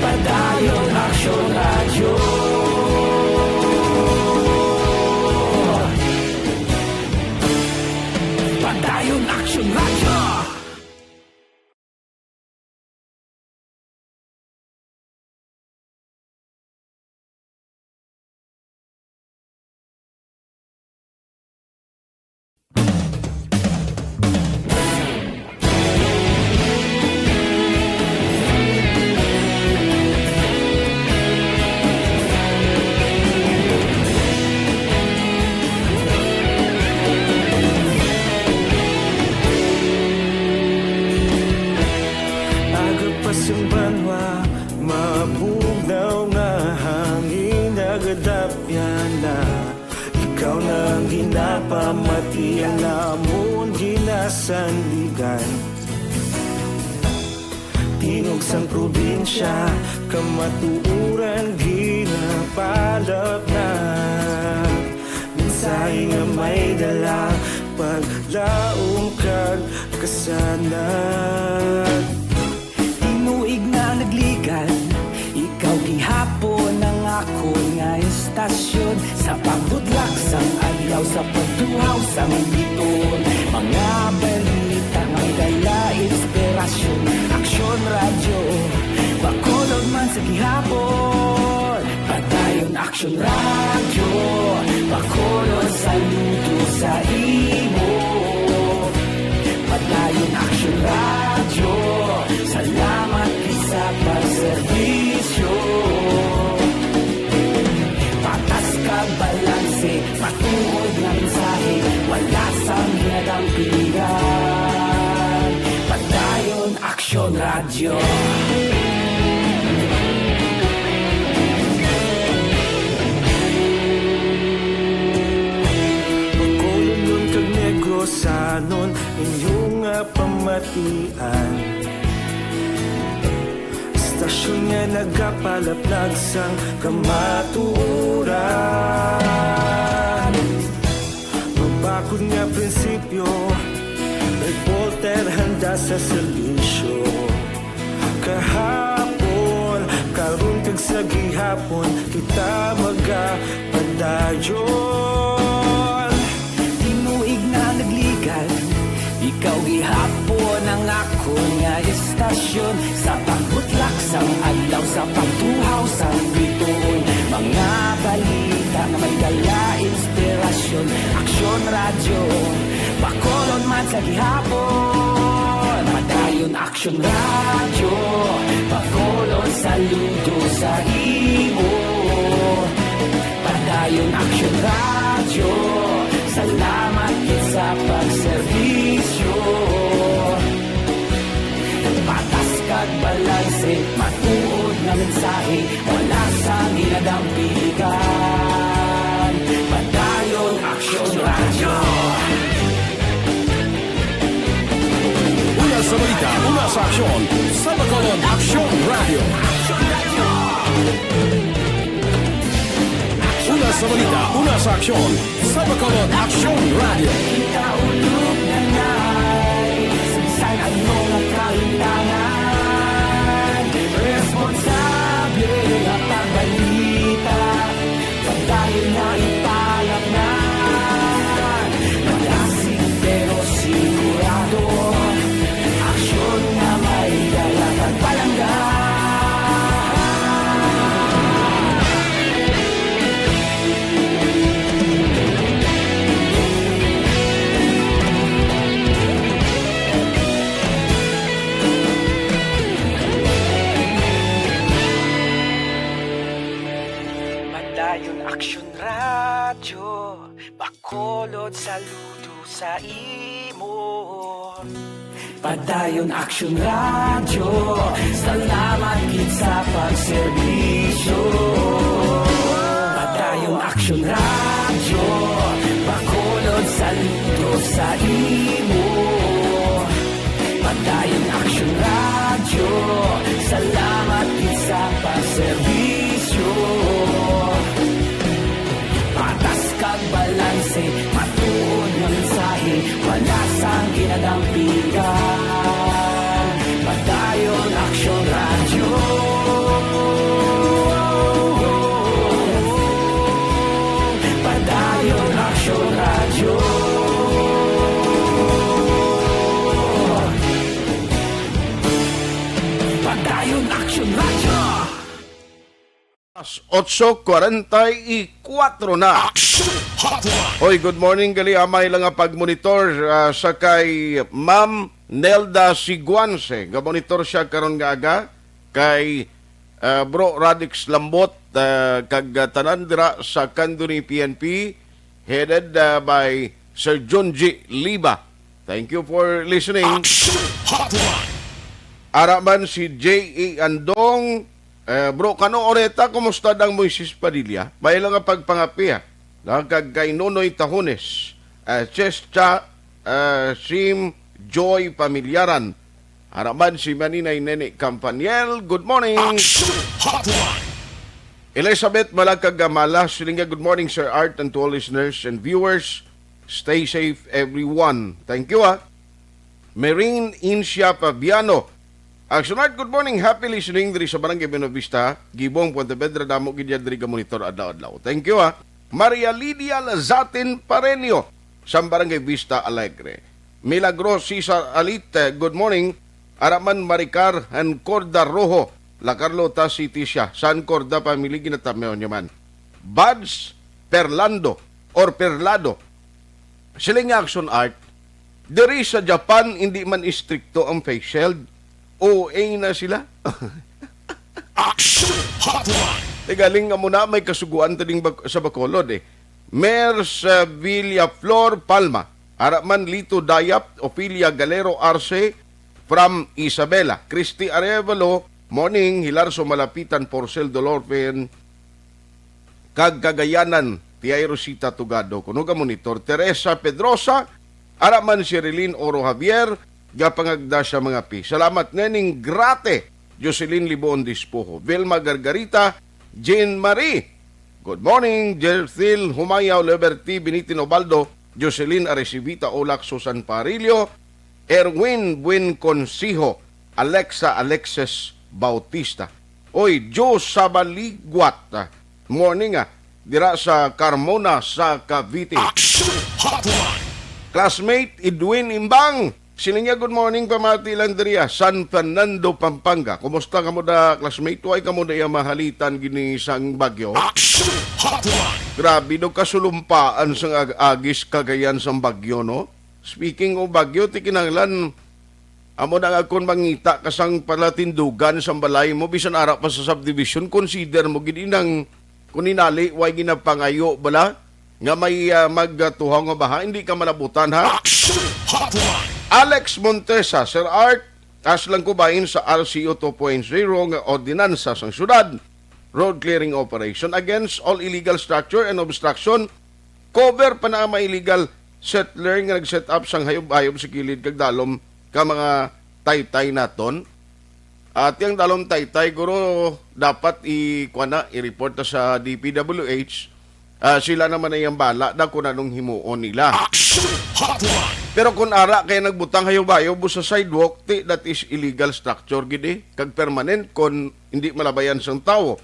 Padayon Aksyon Radyo. Padayon Aksyon Radyo. Aga pa sang banwa, mabugnaw nga hangin nagadapyan na. Ikaw na ang ginapamati, ang amon ginasandigan. Tingog sang probinsya, kamatuoran ginapalapnag. Mensahe nga may dala, paglaom kag kasanag. Tinuig na nagligad, ikaw gihapon ang akon nga estasyon. Sa pagbudlak sang adlaw, sa pagtuhaw sang bituon, mga balita nga may dala inspirasyon. Aksyon Radyo, Bacolod man sa gihapon. Padayon Aksyon Radyo, Bacolod, saludo sa imo. Padayon Aksyon Radyo, salamat gid sa pagserbisyo. Patas kag balanse, matuod nga mensahe, wala sang ginadampigan. Padayon Aksyon Radyo. Bacolodnon kag Negrosanon, inyo nga pamatian. Estasyon nga nagapalaplag sang kamatuoran. Mabakod nga prinsipyo, reporter handa sa serbisyo. Kahapon, karon kag sa gihapon, kita magapadayon. Tinuig na nagligad, ikaw gihapon ang akon nga estasyon. Sa pagbutlak sang adlaw, sa pagtuhaw sang bituon, mga balita nga may dala inspirasyon. Aksyon Radyo, Bacolod man sa gihapon. Padayon Aksyon Radyo, Bacolod, saludo sa imo. Padayon Aksyon Radyo, salamat gid sa pagserbisyo. Patas kag balanse, matuod nga mensahe, wala sang ginadampigan. Padayon Aksyon Radyo. Una sa balita, una sa aksyon, sa Bacolod Aksyon Radyo. Una sa balita, una sa aksyon, sa Bacolod Aksyon Radyo. Kita ulog na nai, sa bisan ano nga kahintangan, responsable nga pagbalita, padayon na ipalapngan. Malasig pero sigurado, aksyon nga may dala kag palangga. Radyo, Bacolod, saludo sa imo. Padayon Action Radyo, salamat gid sa pagserbisyo. Padayon Action Radyo, Bacolod, saludo sa imo. Padayon Action Radyo, salamat gid sa pagserbisyo. Patas kag balanse, matuod nga mensahe, wala sang ginadampigan. Padayon Action Radyo. Padayon Action Radyo. Padayon Action Radyo. Alas otso kwarenta y kuwatro na. Action Hotline. Hoy, good morning, gali amay lang nga pagmonitor, ah, sa kay Ma'am Nelda Siguanse. Gamonitor siya karon nga aga kay, ah, Bro Radix Lambot, ah, kag, ah, tanan dira sa Candoni P N P, headed, ah, by Sir Junji Liba. Thank you for listening. Action Hotline. Ara man si J A Andong, eh, Bro Kano Oreta, kumusta dang Moises Padilla? May lang nga pagpangapi, ha? Na kag kay Nonoy Tahones, eh, Chescha, eh, Sim Joy Pamilyaran. Ara man si Maninay Nene Campaniel, good morning. Action Hotline. Elizabeth Malagkag Gamala, siling niya, "Good morning, Sir Art, and to all listeners and viewers. Stay safe, everyone." Thank you, ah. Marine Incia Fabiano. Action Art, good morning. Happy listening diri sa Barangay Buena Vista, Gibong, Puente Vedra. Damo gid ya diri ga monitor adlaw-adlaw. Thank you, ah. Maria Lydia Lazatin Pareño, sa Barangay Vista Alegre. Milagro Cesar Alite, good morning. Araman Maricar and Corda Rojo, La Carlota City siya. San Corda family, ginatamiyaw niya man. Buds Perlando or Perlado. Siling nga Action Art, diri sa Japan, hindi man istrikto ang face shield. O A na sila. Action Hotline. Tigaling nga muna may kasuguan ta ding Bac-, sa Bacolod, eh. Mayor sa Villaflor, Palma. Ara man Lito Dayap, Ophelia Galero Arce from Isabela. Christy Arevalo, morning. Hilarso Malapitan, Porcel Dolorfen, kag Cagayanan, T I Rosita Tugado. Kuno ga monitor, Teresa Pedrosa, ara man si Rilin Oro Javier, gapangagda sa mga pi. Salamat, Neneng Grate, Jocelyn Libon Dispoho, Vilma Gargarita, Jean Marie. Good morning, Jerthil Humayaw, Liberty Binitin Obaldo, Jocelyn Arecibita Olak, Susan Parillo, Erwin Buen Consiho, Alexa Alexis Bautista. Oy, Joe Sabaliguat. Morning, ah. Dira sa Carmona sa Cavite. Action Hotline. Classmate Edwin Imbang. Siling niya, "Good morning, pamati lang diri, ah, San Fernando, Pampanga." Kumusta kamo da, classmate? Way kamo da iya mahalitan gini sang bagyo? Action Hotline. Grabe daw kasulumpaan sang ag-, agis kagayan sang bagyo, no? Speaking of bagyo, ti kinahanglan, amo na nga kon mangita ka sang palatindugan sang balay mo, bisan ara pa sa subdivision, consider mo gid inang, kung inali, way ginapangayo bala nga may, ah, magtuhaw nga baha, hindi ka malabutan, ha? Action Hotline. Alex Montesa, Sir Art, as lang kubain sa R C O two point zero nga ordinansa sang syudad, road clearing operation against all illegal structure and obstruction, cover pa na ang mga illegal settler nga nag-set up sang hayop-hayop sa kilid kag dalom ka mga taytay naton. At ang dalom taytay, guro, dapat i-, kuwan na, i-report na sa D P W H. Ah, sila naman ay ang bala na kung anong himuon nila. Action Hotline. Pero kung ara kaya nagbutang hayop-hayop sa sidewalk, ti, that is illegal structure gid, eh. Kag permanent kung hindi malabayan sang tawo.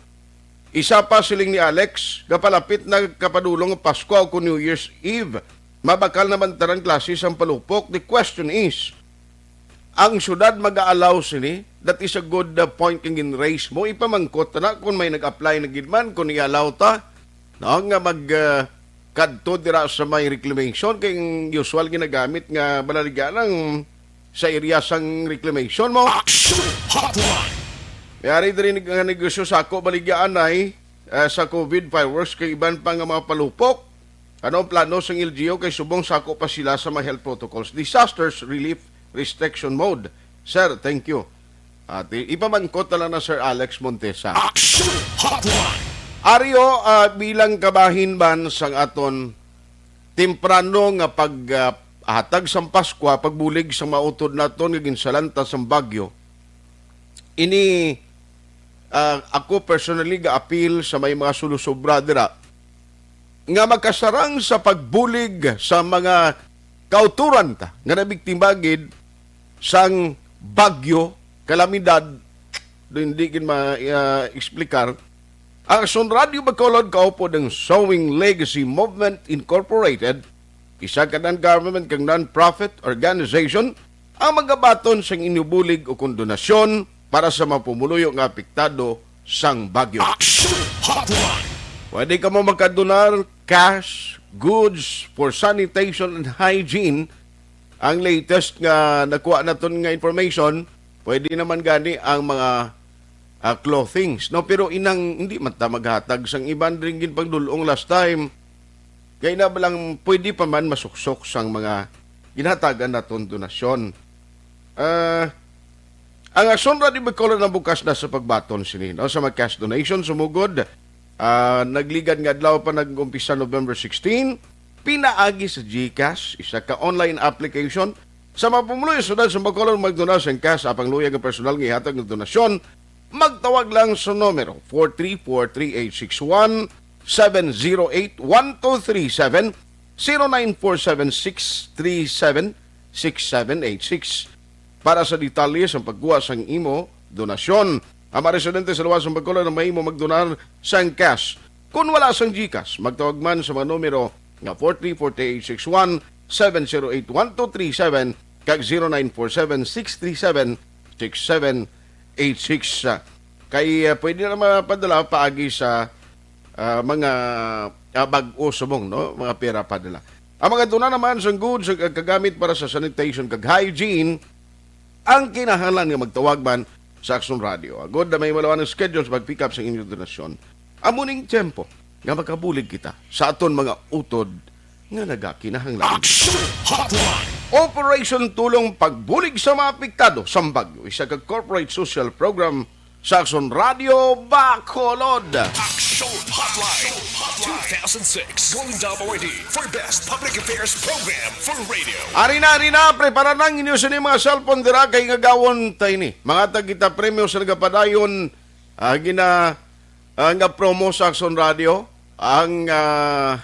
Isa pa, siling ni Alex, gapalapit na kapadulong ang Pasko o kung New Year's Eve. Mabakal naman tanan klase sang palupok. The question is, ang syudad mag-a-allow sini? That is a good, uh, point kang gin-raise mo. Ipamangkot ta na kung may nag-apply na gid man, kung i-allow ta, no, nga mag, uh, kadto dira sa may reclamation, kay ang usual ginagamit nga balaligya lang sa area sang reclamation mo. Action Hotline. May ari diri nga negosyo sa ako, baligya anay, eh, sa COVID fireworks kay iban pa nga mga palupok. Ano ang plano sang L G U kay subong sako pa sila sa mga health protocols? Disasters relief restriction mode. Sir, thank you. At i- ipamangkot na lang na Sir Alex Montesa. Action Hotline! Ario, ah, bilang kabahin man sang aton temprano nga pag, ah, hatag sang Paskwa, pagbulig sa mautod naton nga ginsalanta sang bagyo, ini, ah, ako personally ga-appeal sa may mga sulusobra dira nga makasarang sa pagbulig sa mga kauturan ta nga nabiktima gid sang bagyo, kalamidad, do hindi gid ma-, ah, explicar. Ang Aksyon Radio Bacolod kaupod ang Sowing Legacy Movement Incorporated, isa ka non-government kag non-profit organization ang magabaton sang inyo bulig o kon donasyon para sa mga pumuluyo nga apektado sang bagyo. Action Hotline! Pwede kamo makadonar cash, goods for sanitation and hygiene. Ang latest nga nakuha naton nga information, pwede naman gani ang mga, ah, clothings, no? Pero inang hindi man ta maghatag sang iban ring ginpagdul-ong last time. Kay na lang pwede pa man masuksok sang mga ginhatagan naton donasyon. Ah, ang Aksyon Radio Bacolod ang bukas na sa pagbaton sini, no? Sa mga cash donation, sumugod, ah, nagligad nga adlaw pa nag-umpisa November sixteen, pinaagi sa GCash, isa ka online application. Sa mga pumuluyo sa syudad sa Bacolod, magduna sa cash, apang luyag ang personal nga ihatag ng donasyon, magtawag lang sa numero four three four three eight six one, seven zero eight one two three seven, zero nine four seven six three seven six seven eight six. Para sa detalye sa pagkuha sang imo donasyon, ang mga residente sa luwas sang Bacolod ang mahimo magdonar sang cash. Kung wala sang GCash, magtawag man sa mga numero nga four three four eight six one, seven zero eight one two three seven kag zero nine four seven six three seven six seven eight six. Kay, ah, pwede na mapadala paagi sa, ah, mga, ah, bag-o subong, no? Mga pera padala. Ang mga duna naman sang goods ug kagamit para sa sanitation kag hygiene, ang kinahanglan nga magtawag man sa Aksyon Radio. Agod na may malawan ang schedule sa pag-pick up sa inyong donasyon. Amo ning tiyempo nga makabulig kita sa aton mga utod nga nagakinahanglan. Action Hotline! Operation Tulong Pagbulig sa mga Apektado sang Bagyo, isa ka corporate social program sa Aksyon Radio Bacolod. Action Hotline two thousand six Golden Dome Awardee for Best Public Affairs Program for Radio. Ari na, ari na, prepara na ang inyo sini mga cellphone dira kay ngagawon ta ini. Mga tagita premyo sa nagapadayon, ah, gina, ah, nga promo sa Aksyon Radio, ang, ah,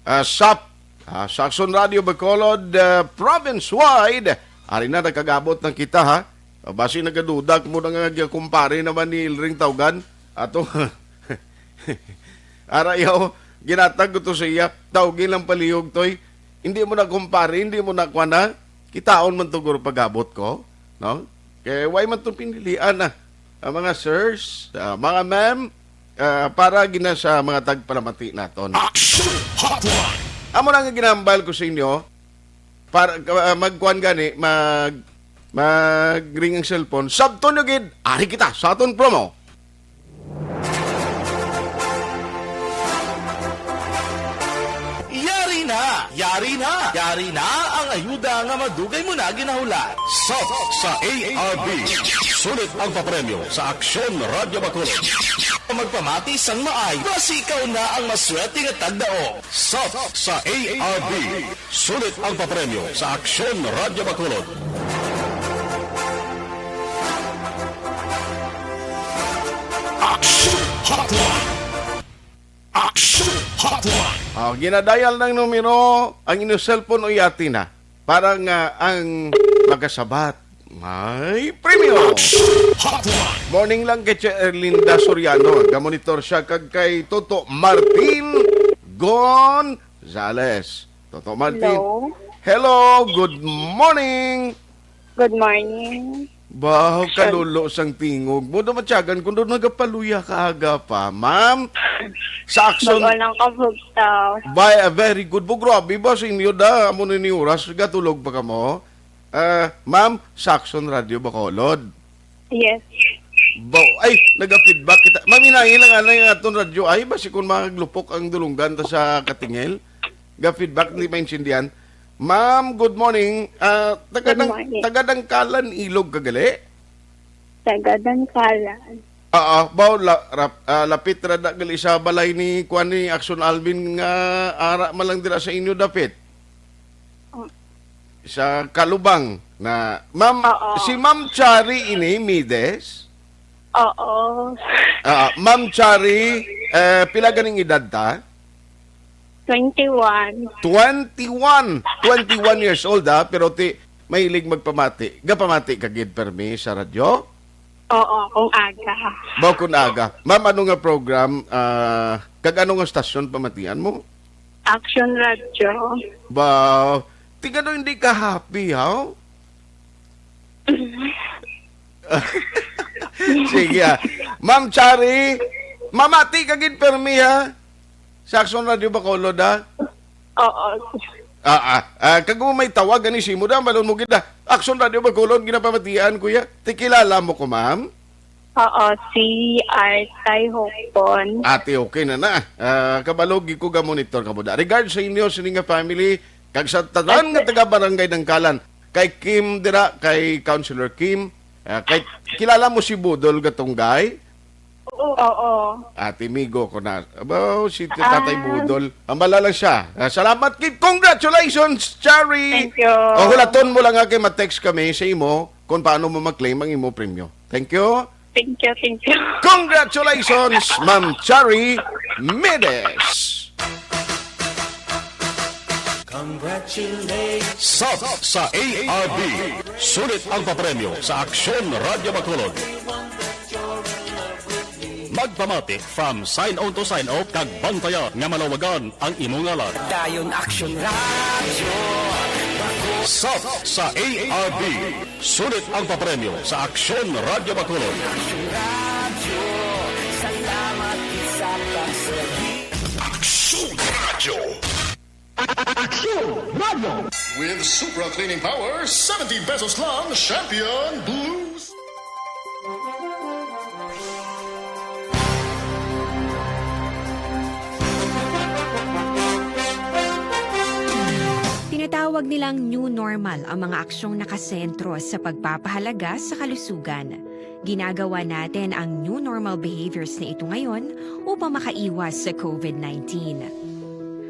ah, sap, ah, sa Aksyon Radio Bacolod, ah, province-wide. Ari na, nakagabot na kita, ha? Ah, basi nagaduda mo na nga, kumpare naman ni Ilring Taugan. Ato, ara yaw, ginatag ko to sa iya. Taugi lang palihog, toy. Hindi mo na kumpare, hindi mo na kuwan, ha? Kitaon man to, guro, pagabot ko, no? Kay way man to pinilian, ah. Ang mga sirs, ah, mga ma'am, ah, para gina sa mga tagpalamati naton. Action Hotline! Amo na nga ginahambal ko sa inyo, para, ah, magkuan gani, mag, mag-ring ang cellphone. Sabton nyo gid, ari kita sa aton promo. Yari na! Yari na! Yari na ang ayuda nga madugay mo na ginahulat. Sap sa A R B. Sulit ang papremyo sa Aksyon Radyo Bacolod. Magpamati sang maay, basi ikaw na ang maswerte nga tagdaog. Sap sa A R B. Sulit ang papremyo sa Aksyon Radyo Bacolod. Action Hotline! Action Hotline! Ah, ginadial ng numero, ang inyong cellphone o yati na. Para nga ang makasabat may premyo. Action Hotline! Morning lang kay Che Erlinda Soriano. Gamonitor siya kag kay Toto Martin Gonzales. Toto Martin. Hello. Hello, good morning. Good morning. Baho, kalulo sang tingog mo. Daw matyagan kung doon nagapaluya ka aga pa. Ma'am, sa Aksyon. Bag-o lang kabugtaw. Bay, ah, very good. Bo, grabe ba sa inyo da? Amo na ni oras, gatulog pa kamo? Ah, ma'am, sa Aksyon Radio Bacolod. Yes. Bo, ay, naga-feedback kita. Maminahi lang anay ang aton radyo. Ay, basi kung maglupok ang dulunggan ta sa katingil. Ga-feedback, hindi maintindihan. Ma'am, good morning. Ah, taga Good Dang-, morning. Taga Dangkalan, Ilog ka gali? Taga Dangkalan. Oo, baw, la-, rap-, ah, lapit ra da gali sa balay ni, kuwan, ni Action Alvin nga ara man lang dira sa inyo dapit. Oh. Sa Kalubang na, ma'am, Oo. Si Ma'am Chari ini, Mides? Oo. Ah, Ma'am Chari, eh, pila ganing edad ta? Twenty-one. Twenty-one. Twenty-one years old, ha? Pero ti, mahilig magpamati. Gapamati ka gid permi sa radyo? Oo, kung aga. Baw kun aga. Ma'am, ano nga program, ah, kag ano nga stasyon pamatian mo? Action Radio. Baw, ti ano hindi ka happy, haw? Sige, ah. Ma'am Chari, mamati ka gid permi, ha? Sa Action Radio Bacolod, ha? Oo. Ah, ah. Ah, kag kung may tawag, ani, simo da, balon mo gid, ah. Action Radio Bacolod, ginapamatian, kuya. Ti kilala mo ko, ma'am? Oo, si Artay Hopon. Ate, okay na na. Ah, kabalo gid ko ga monitor ka mo da. Regards sa inyo, sini nga family, kag sa tanan nga Yes, sir. Taga Barangay Dangkalan. Kay Kim dira, kay Councilor Kim. Ah, kay, kilala mo si Budol Gatunggay? Oo. Ate, migo ko na. Aba, si Tatay Ah. Budol. Ambala lang siya. Ah, salamat, Kim. Congratulations, Chari. Thank you. O, hulaton mo lang nga kay ma-text kami sa imo kung paano mo ma-claim ang imo premyo. Thank you. Thank you, thank you. Congratulations, Ma'am Chari Mides. Congratulations. Sap sa A R B. Sulit ang papremyo sa Aksyon Radyo Bacolod. Magpamati from sign on to sign off kag bantaya nga malawagan ang imo ngalan. Dayon Aksyon Radyo. Sap sa A R B. Sulit ang papremyo sa Aksyon Radyo Bacolod. Aksyon Radyo. Aksyon Radyo. With Supra Cleaning Power, seventy pesos lang, Champion Blues. Tinatawag nilang new normal ang mga aksyong nakasentro sa pagpapahalaga sa kalusugan. Ginagawa natin ang new normal behaviors na ito ngayon upang makaiwas sa covid nineteen.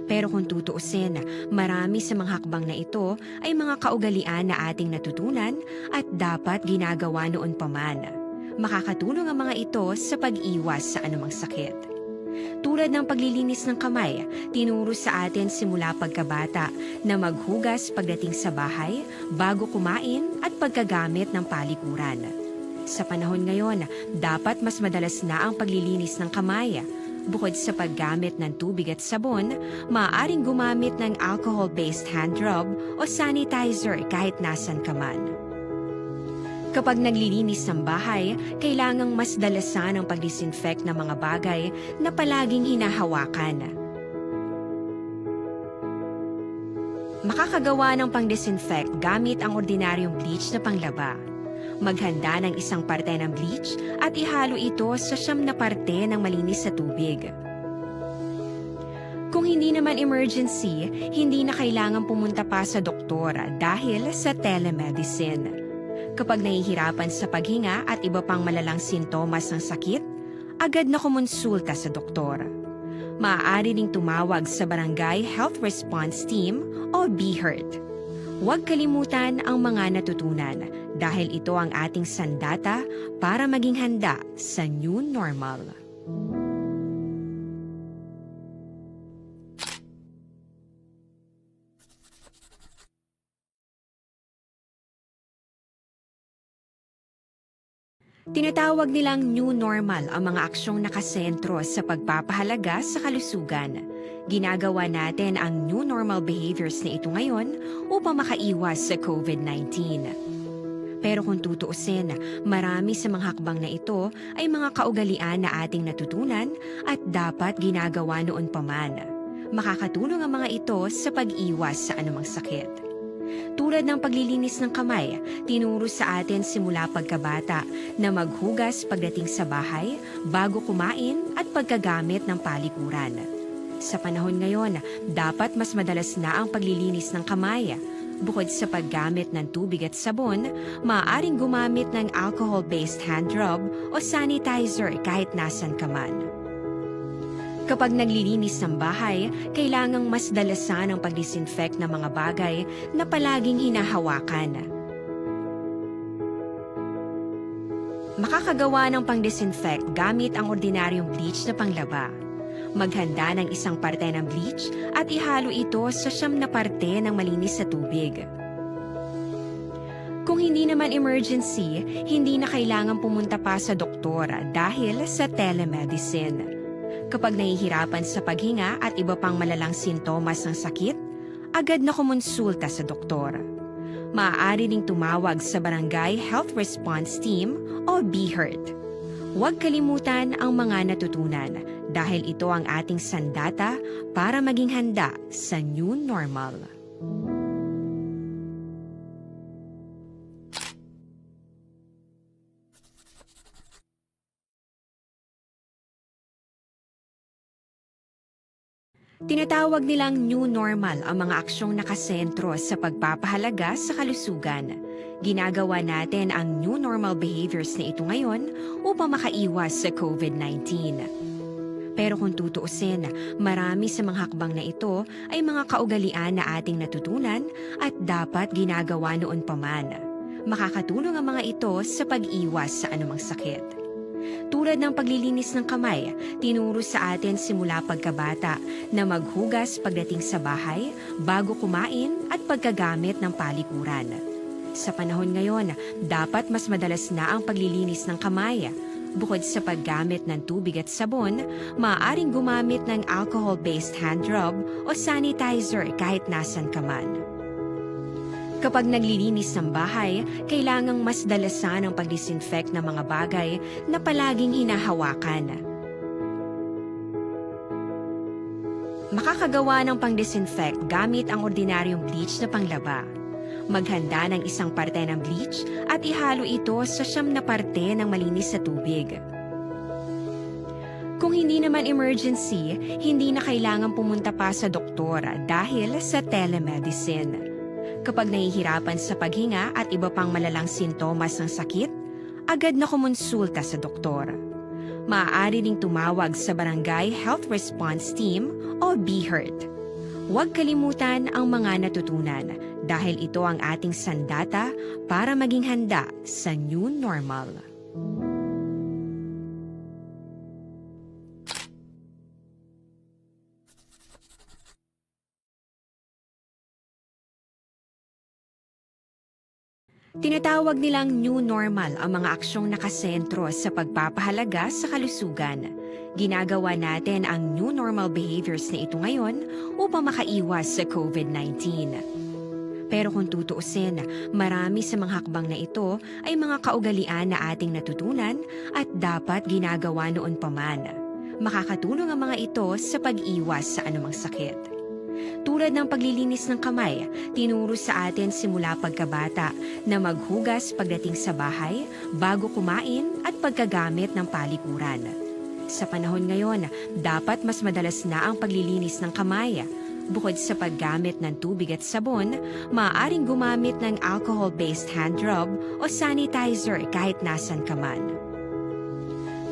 Pero kung tutuusin, marami sa mga hakbang na ito ay mga kaugalian na ating natutunan at dapat ginagawa noon pa man. Makakatulong ang mga ito sa pag-iwas sa anumang sakit. Tulad ng paglilinis ng kamay, tinuro sa atin simula pagkabata na maghugas pagdating sa bahay, bago kumain at pagkagamit ng palikuran. Sa panahon ngayon, dapat mas madalas na ang paglilinis ng kamay. Bukod sa paggamit ng tubig at sabon, maaaring gumamit ng alcohol-based hand rub o sanitizer kahit nasan ka man. Kapag naglilinis ng bahay, kailangang mas dalasan ang pag-disinfect ng mga bagay na palaging hinahawakan. Makakagawa ng pang-disinfect gamit ang ordinaryong bleach na panglaba. Maghanda ng isang parte ng bleach at ihalo ito sa siyam na parte ng malinis na tubig. Kung hindi naman emergency, hindi na kailangan pumunta pa sa doktor dahil sa telemedicine. Kapag nahihirapan sa paghinga at iba pang malalang sintomas ng sakit, agad na kumonsulta sa doktor. Maaari ding tumawag sa Barangay Health Response Team o BHERT. Huwag kalimutan ang mga natutunan dahil ito ang ating sandata para maging handa sa new normal. Tinatawag nilang new normal ang mga aksyong nakasentro sa pagpapahalaga sa kalusugan. Ginagawa natin ang new normal behaviors na ito ngayon upang makaiwas sa covid nineteen. Pero kung tutuusin, marami sa mga hakbang na ito ay mga kaugalian na ating natutunan at dapat ginagawa noon pa man. Makakatulong ang mga ito sa pag-iwas sa anumang sakit. Tulad ng paglilinis ng kamay, tinuro sa atin simula pagkabata na maghugas pagdating sa bahay, bago kumain at pagkagamit ng palikuran. Sa panahon ngayon, dapat mas madalas na ang paglilinis ng kamay. Bukod sa paggamit ng tubig at sabon, maaaring gumamit ng alcohol-based hand rub o sanitizer kahit nasan ka man. Kapag naglilinis ng bahay, kailangang mas dalasan ang pag-disinfect ng mga bagay na palaging hinahawakan. Makakagawa ng pang-disinfect gamit ang ordinaryong bleach na panglaba. Maghanda ng isang parte ng bleach at ihalo ito sa siyam na parte ng malinis na tubig. Kung hindi naman emergency, hindi na kailangan pumunta pa sa doktor dahil sa telemedicine. Kapag nahihirapan sa paghinga at iba pang malalang sintomas ng sakit, agad na kumonsulta sa doktor. Maaari ding tumawag sa Barangay Health Response Team o BHERT. Huwag kalimutan ang mga natutunan dahil ito ang ating sandata para maging handa sa new normal. Tinatawag nilang new normal ang mga aksyong nakasentro sa pagpapahalaga sa kalusugan. Ginagawa natin ang new normal behaviors na ito ngayon upang makaiwas sa COVID nineteen. Pero kung tutuusin, marami sa mga hakbang na ito ay mga kaugalian na ating natutunan at dapat ginagawa noon pa man. Makakatulong ang mga ito sa pag-iwas sa anumang sakit. Tulad ng paglilinis ng kamay, tinuro sa atin simula pagkabata na maghugas pagdating sa bahay, bago kumain, at pagkagamit ng palikuran. Sa panahon ngayon, dapat mas madalas na ang paglilinis ng kamay. Bukod sa paggamit ng tubig at sabon, maaaring gumamit ng alcohol-based hand rub o sanitizer kahit nasan ka man. Kapag naglilinis ng bahay, kailangang mas dalasan ang pag-disinfect ng mga bagay na palaging hinahawakan. Makakagawa ng pang-disinfect gamit ang ordinaryong bleach na panglaba. Maghanda ng isang parte ng bleach at ihalo ito sa siyam na parte ng malinis na tubig. Kung hindi naman emergency, hindi na kailangan pumunta pa sa doktor dahil sa telemedicine. Kapag nahihirapan sa paghinga at iba pang malalang sintomas ng sakit, agad na kumonsulta sa doktor. Maaari ding tumawag sa Barangay Health Response Team o BHERT. Huwag kalimutan ang mga natutunan dahil ito ang ating sandata para maging handa sa new normal. Tinatawag nilang new normal ang mga aksyong nakasentro sa pagpapahalaga sa kalusugan. Ginagawa natin ang new normal behaviors na ito ngayon upang makaiwas sa COVID nineteen. Pero kung tutuusin, marami sa mga hakbang na ito ay mga kaugalian na ating natutunan at dapat ginagawa noon pa man. Makakatulong ang mga ito sa pag-iwas sa anumang sakit. Tulad ng paglilinis ng kamay, tinuro sa atin simula pagkabata na maghugas pagdating sa bahay, bago kumain, at pagkagamit ng palikuran. Sa panahon ngayon, dapat mas madalas na ang paglilinis ng kamay. Bukod sa paggamit ng tubig at sabon, maaaring gumamit ng alcohol-based hand rub o sanitizer kahit nasan ka man.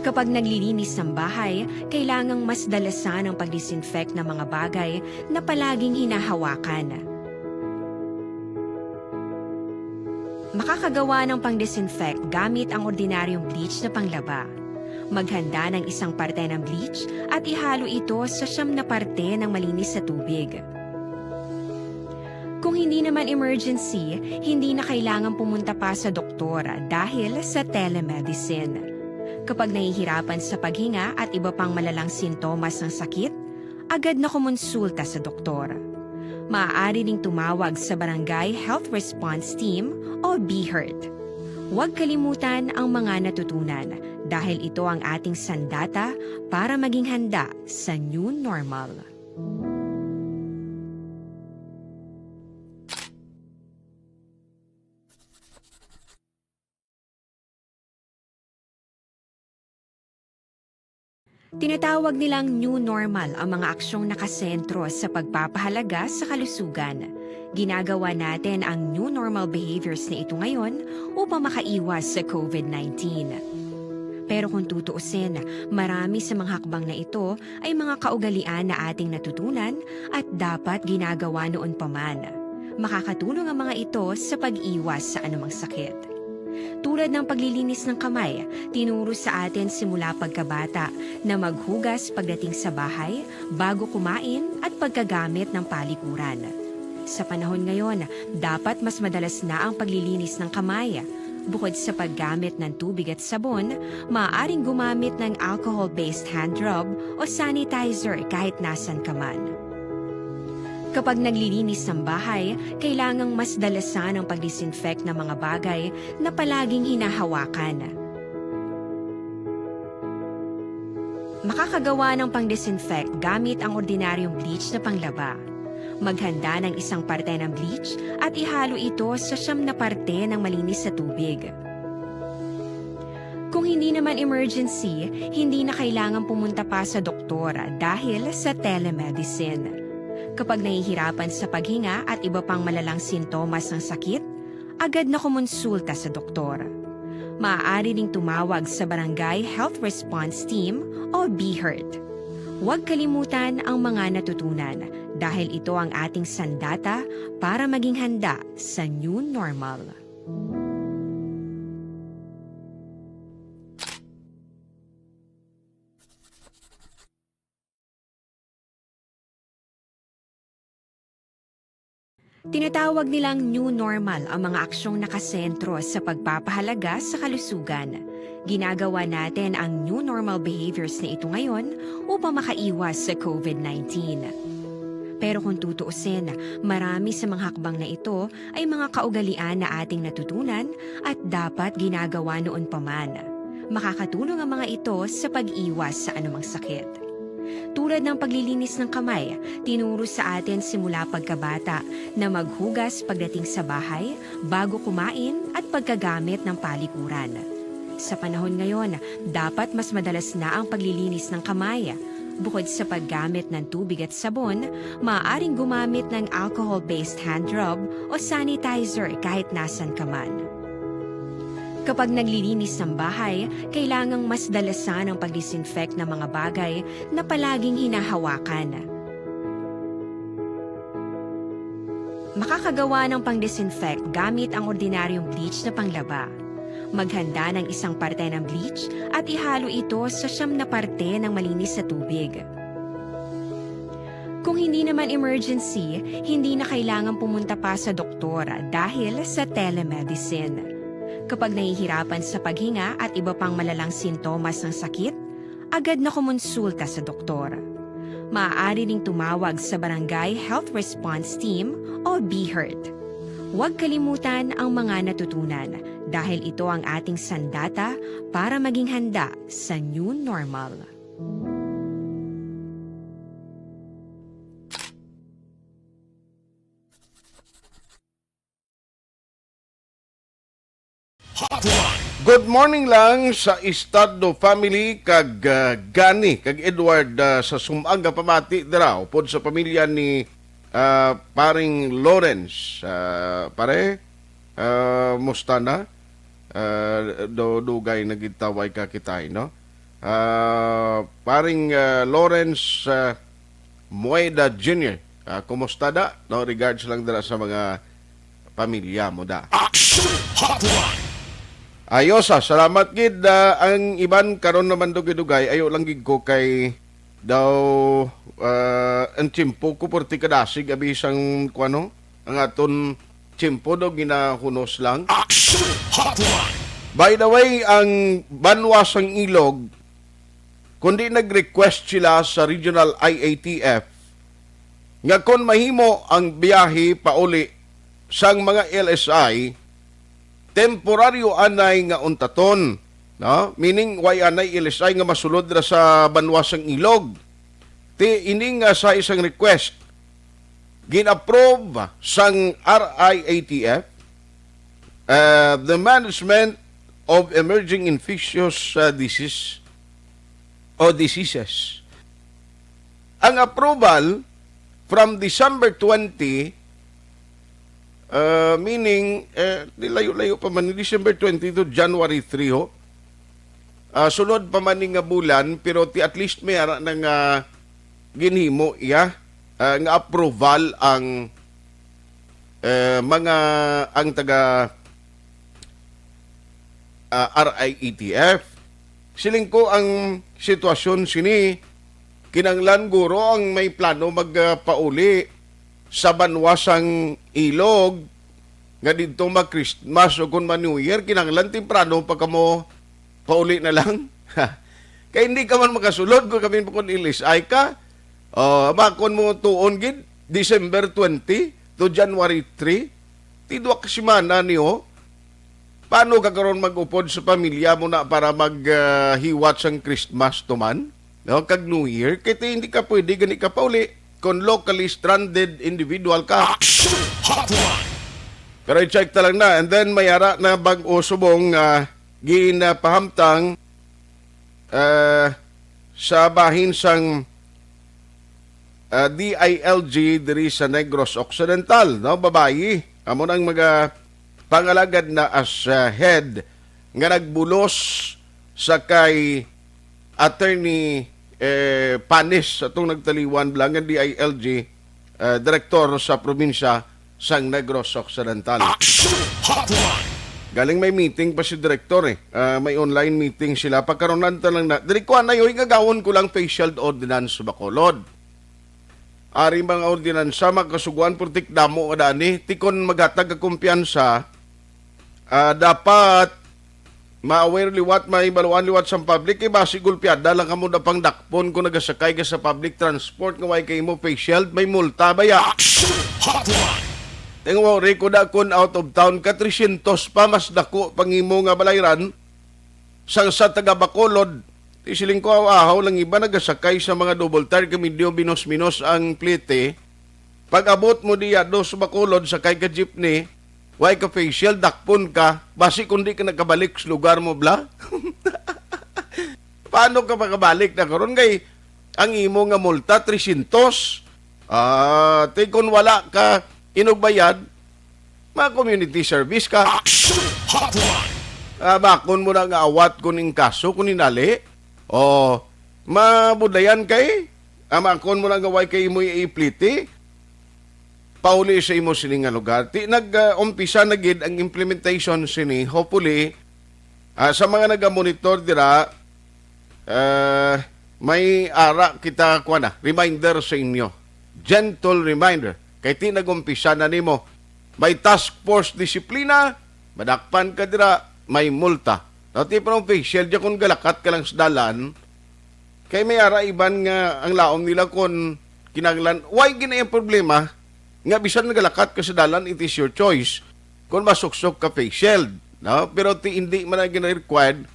Kapag naglilinis ng bahay, kailangang mas dalasan ang pag-disinfect ng mga bagay na palaging hinahawakan. Makakagawa ng pang-disinfect gamit ang ordinaryong bleach na panglaba. Maghanda ng isang parte ng bleach at ihalo ito sa siyam na parte ng malinis na tubig. Kung hindi naman emergency, hindi na kailangan pumunta pa sa doktor dahil sa telemedicine. Kapag nahihirapan sa paghinga at iba pang malalang sintomas ng sakit, agad na kumonsulta sa doktor. Maaari ding tumawag sa Barangay Health Response Team o BHERT. Huwag kalimutan ang mga natutunan dahil ito ang ating sandata para maging handa sa new normal. Tinatawag nilang new normal ang mga aksyong nakasentro sa pagpapahalaga sa kalusugan. Ginagawa natin ang new normal behaviors na ito ngayon upang makaiwas sa COVID nineteen. Pero kung tutuusin, marami sa mga hakbang na ito ay mga kaugalian na ating natutunan at dapat ginagawa noon pa man. Makakatulong ang mga ito sa pag-iwas sa anumang sakit. Tulad ng paglilinis ng kamay, tinuro sa atin simula pagkabata na maghugas pagdating sa bahay, bago kumain at pagkagamit ng palikuran. Sa panahon ngayon, dapat mas madalas na ang paglilinis ng kamay. Bukod sa paggamit ng tubig at sabon, maaaring gumamit ng alcohol-based hand rub o sanitizer kahit nasan ka man. Kapag naglilinis ng bahay, kailangang mas dalasan ang pag-disinfect ng mga bagay na palaging hinahawakan. Makakagawa ng pang-disinfect gamit ang ordinaryong bleach na panglaba. Maghanda ng isang parte ng bleach at ihalo ito sa siyam na parte ng malinis na tubig. Kung hindi naman emergency, hindi na kailangan pumunta pa sa doktor dahil sa telemedicine. Kapag nahihirapan sa paghinga at iba pang malalang sintomas ng sakit, agad na kumonsulta sa doktor. Maaari ding tumawag sa Barangay Health Response Team o BHERT. Huwag kalimutan ang mga natutunan dahil ito ang ating sandata para maging handa sa new normal. Tinatawag nilang new normal ang mga aksyong nakasentro sa pagpapahalaga sa kalusugan. Ginagawa natin ang new normal behaviors na ito ngayon upang makaiwas sa COVID nineteen. Pero kung tutuusin, marami sa mga hakbang na ito ay mga kaugalian na ating natutunan at dapat ginagawa noon pa man. Makakatulong ang mga ito sa pag-iwas sa anumang sakit. Tulad ng paglilinis ng kamay, tinuro sa atin simula pagkabata na maghugas pagdating sa bahay, bago kumain at pagkagamit ng palikuran. Sa panahon ngayon, dapat mas madalas na ang paglilinis ng kamay. Bukod sa paggamit ng tubig at sabon, maaaring gumamit ng alcohol-based hand rub o sanitizer kahit nasan ka man. Kapag naglilinis ng bahay, kailangang mas dalasan ang pag-disinfect ng mga bagay na palaging hinahawakan. Makakagawa ng pang-disinfect gamit ang ordinaryong bleach na panglaba. Maghanda ng isang parte ng bleach at ihalo ito sa siyam na parte ng malinis na tubig. Kung hindi naman emergency, hindi na kailangan pumunta pa sa doktor dahil sa telemedicine. Kapag nahihirapan sa paghinga at iba pang malalang sintomas ng sakit, agad na kumonsulta sa doktor. Maaari ding tumawag sa Barangay Health Response Team o BHERT. Huwag kalimutan ang mga natutunan dahil ito ang ating sandata para maging handa sa new normal. Good morning lang sa Estado family kag ah, Gani kag Edward ah, sa sum-ang nga pamati dira upod sa pamilya ni ah, paring Lawrence ah, pare ah, musta na ah, do dugay na gid ta way kakitay no ah, paring ah, Lawrence ah, Moeda Junior Ah, kumusta da? No, regards lang dira sa mga pamilya mo da. Action Hotline! Ayos ah, salamat gid ah, ang iban karon naman dugay-dugay ayo lang gid ko kay daw ah, ang tiyempo ko perti kadasig abi sang kuano ang aton tiyempo daw ginahunos lang. Action Hotline! By the way, ang banwa sang Ilog kundi nag-request sila sa Regional I A T F nga kon mahimo ang biyahe pauli sang mga L S I, temporaryo anay nga untaton, no? Meaning, way anay L S I nga masulod ra sa banwa sang Ilog. Ti ini nga sa isang request, gin-approve sang R I A T F, uh, the Management of Emerging Infectious uh, Disease o diseases. Ang approval from December twenty, uh, meaning, eh, di layo-layo pa man, December twenty to January three, ho. Ah, sunod pa man ni nga bulan, pero ti at least may ara na nga ginhimo iya, ah, nga approval ang, eh, mga, ang taga, ah, R I E T F. Siling ko, ang sitwasyon sini, kinanglan guro ang may plano magpauli sa banwa sang Ilog nga didto mag-Christmas o kun ma-New Year, kinanglan temprano pa kamo pauli na lang. Kay hindi ka man makasulod kung kami pa kun L S I ka. Oh, bakon mo tuon gid, December twenty to January three. Ti duha ka semana niyo. Paano ka karon mag-upod sa pamilya mo na para mag, ah, hiwat sang Christmas to man? No, kag New Year, kay ti hindi ka pwede gani ka pauli kung locally stranded individual ka. Action Hotline! Pero i-check ta lang na. And then may ara na bag-o subong, ah, ginapahamtang, ah, sa bahin sang, ah, D I L G diri sa Negros Occidental, no? Babayi, amo nang mga pangalagad na as, ah, head nga nagbulos sa kay Attorney, eh, Panis, atong nagtaliwan, bilangan D I L G, eh, direktor sa probinsya sang Negros Occidental. Action Hotline! Galing may meeting pa si direktor, eh. Ah, may online meeting sila. Pagkaronan ta lang na. Diri ko, anay, oy, gagawon ko lang facial ordinance sa Bacolod. Ari mga ordinansa, makasuguan, purtik damo nga dani. Ti kon maghatag ka kumpiyansa, ah, dapat ma-aware liwat, maibaluan liwat sang public. Kay basi gulpiada lang kamo da pang dakpon kung nagasakay ka sa public transport nga way kay imo face shield, may multa baya. Action Hotline! Tingwa, record ako, out of town ka, tresyentos pa, mas dako pang imo nga balayran sang sa taga Bacolod. Ti siling ko, ahaw-ahaw lang iba nagasakay sa mga double tire kay medyo binos-binos ang plete. Pag abot mo diya, dos Bacolod, sakay ka jeepney, way ka face shield, dakpon ka, basi kundi ka nakabalik sa lugar mo, bla? Paano ka makabalik na karon? Kay ang imo nga multa, tresyentos. Ah, ti kon wala ka inugbayad, ma-community service ka. Action Hotline! Ah, bakon mo na nga awat kuning kaso, kuning dali. O, mabudlayan kay, ah, bakon mo na nga way kay imo ipliti. Pauli sa imo sini nga lugar. Ti nag, ah, umpisa na gid ang implementation sini. Hopefully, ah, sa mga nagamonitor dira, ah, may ara kita, kuwan na, reminder sa inyo. Gentle reminder. Kay ti nag-umpisa na nimo. May task force disiplina, madakpan ka dira, may multa. Now, ti parang facial, di kung galakat ka lang sa dalan, kay may ara iban nga ang laom nila kon kinahanglan, way gina ang problema, nga bisan nagalakat ka sa dalan, it is your choice kung masuksok ka face shield, no? Pero ti hindi man na gina-required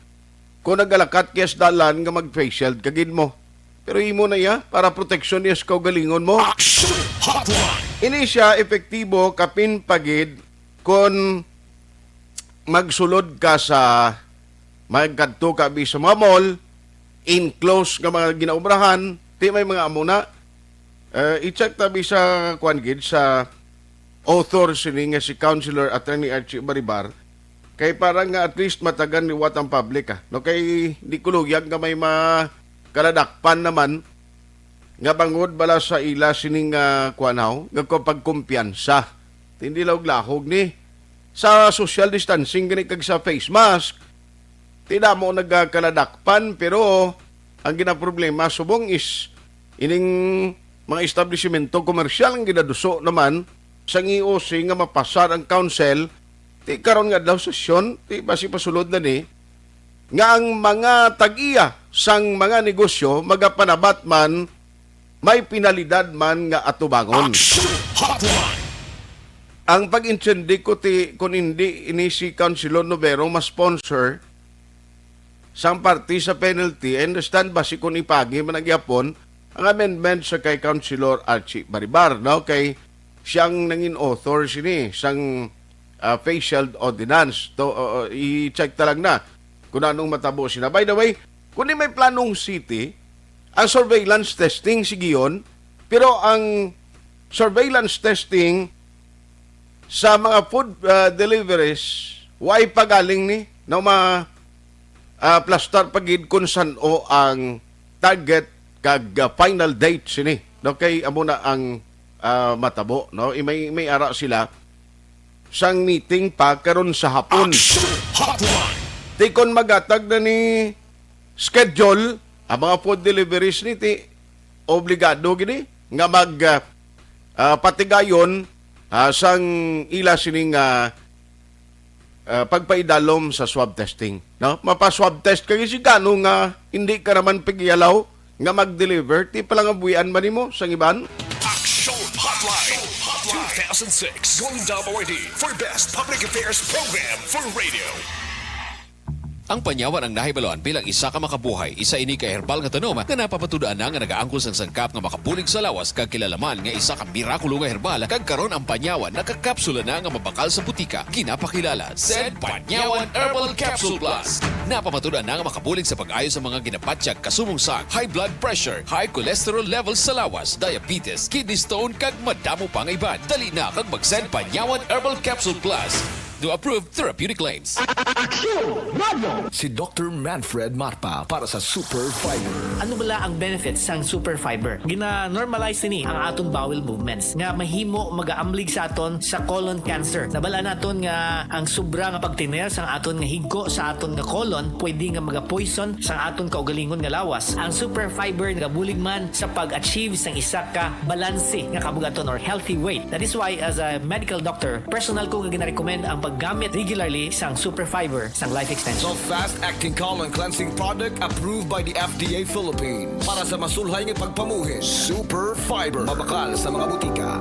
kung nagalakat ka sa dalan nga mag-face shield ka gid mo. Pero imo na iya para proteksyon niya sa kaugalingon mo. Action Hotline! Ini siya epektibo kapin pa gid kon magsulod ka sa, magkadto ka bi sa mga mall, enclosed nga mga ginaobrahan, ti may mga amo na. Eh, i-check ta bi sa, kuwan gid, sa author sini nga si Councilor Attorney Archie Baribar, kay para nga at least matagan liwat ang public, ah. No, kay di ko luyag nga may makaladakpan naman nga bangod bala sa ila sining, ah, kuwan haw, nga kapagkumpiyansa. Hindi lahog-lahog ni sa social distancing gani kag sa face mask. Ti damo nagakaladakpan, pero ang ginaproblema subong is ining mga establisimento komersyal ang ginaduso naman sang E O C nga mapasar ang council. Ti karon nga adlaw sesyon, ti basi pasulod na ni nga ang mga tag-iya sang mga negosyo magapanabat man, may penalidad man nga atubangon. Action Hotline! Ang pag-intindi ko ti, kung hindi ini si Councilor Novero ma-sponsor sang parte sa penalty, I understand, basi kung ipagi man ang gyapon ang amendment sa kay Councilor Archie Baribar, no? Kay siyang nangin author sini sang, ah, facial ordinance. To, uh, uh, i-check ta lang na kung anong matabo sina. By the way, kung di may planong city, ang surveillance testing, sige yun, pero ang surveillance testing sa mga food, ah, deliveries, way pagaling ni, no, ma, ah, plastar pa gid kung san-o ang target kag, ah, final date sini. No, kay amo na ang, ah, matabo, no? I-, may, may ara sila sang meeting pa karon sa hapon. Action Hotline. Ti kon magatag na ni schedule ang mga food deliveries ni, ti obligado gini nga mag, ah, ah, patigayon, ah, sang ila sining, ah, ah, pagpaidalom sa swab testing, no? Mapa-swab test ka gid sigano nga hindi ka naman pigiyalaw nga mag-deliver, ti palangabuhian man nimo sang iban? Action Hotline two thousand six, Golden Dome Awardee for Best Public Affairs Program for Radio. Ang panyawan ang nahibaluan bilang isa ka makabuhay. Isa ini ka herbal nga tanom nga napamatud-an na nga nagaangkon sang sangkap nga makabulig sa lawas kag kilala man nga isa ka mirakulo nga herbal, kag karon ang panyawan nakakapsula na nga mabakal sa butika. Ginapakilala Sen Panyawan Herbal Capsule Plus. Napamatud-an na nga makabulig sa pag-ayo sa mga ginabatyag kasumong sang high blood pressure, high cholesterol levels sa lawas, diabetes, kidney stone, kag madamo pa nga iban. Dali na kag mag-Sen Panyawan Herbal Capsule Plus. No approved therapeutic claims. Aksyon! Radyo! Si Doktor Manfred Marpa para sa Super Fiber. Ano bala ang benefits sang Super Fiber? Gina-normalize ini ang aton bowel movements nga mahimo magaamblig sa aton sa colon cancer. Nabal-an naton nga ang sobra nga pagtiner sang aton nga higko sa aton nga colon pwede nga magapoison sang aton kaugalingon nga lawas. Ang Super Fiber nagabulig man sa pag-achieve sang isa ka balanse nga kabugaton or healthy weight. That is why, as a medical doctor, personal ko nga ginarekomend ang paggamit regularly sang Super Fiber sang Life Extension. The fast-acting colon cleansing product approved by the F D A Philippines. Para sa masulhay nga pagpamuhin, Super Fiber. Mabakal sa mga butika.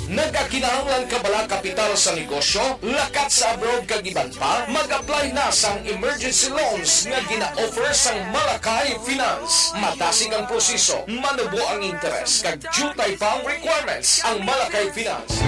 Nagakinahanglan ka bala kapital sa negosyo? Lakat sa abroad kag iban pa? Mag-apply na sang emergency loans nga gina-offer sang Malakay Finance. Madasig ang proseso, manubo ang interes, kag diutay pa ang requirements. Ang Malakay Finance.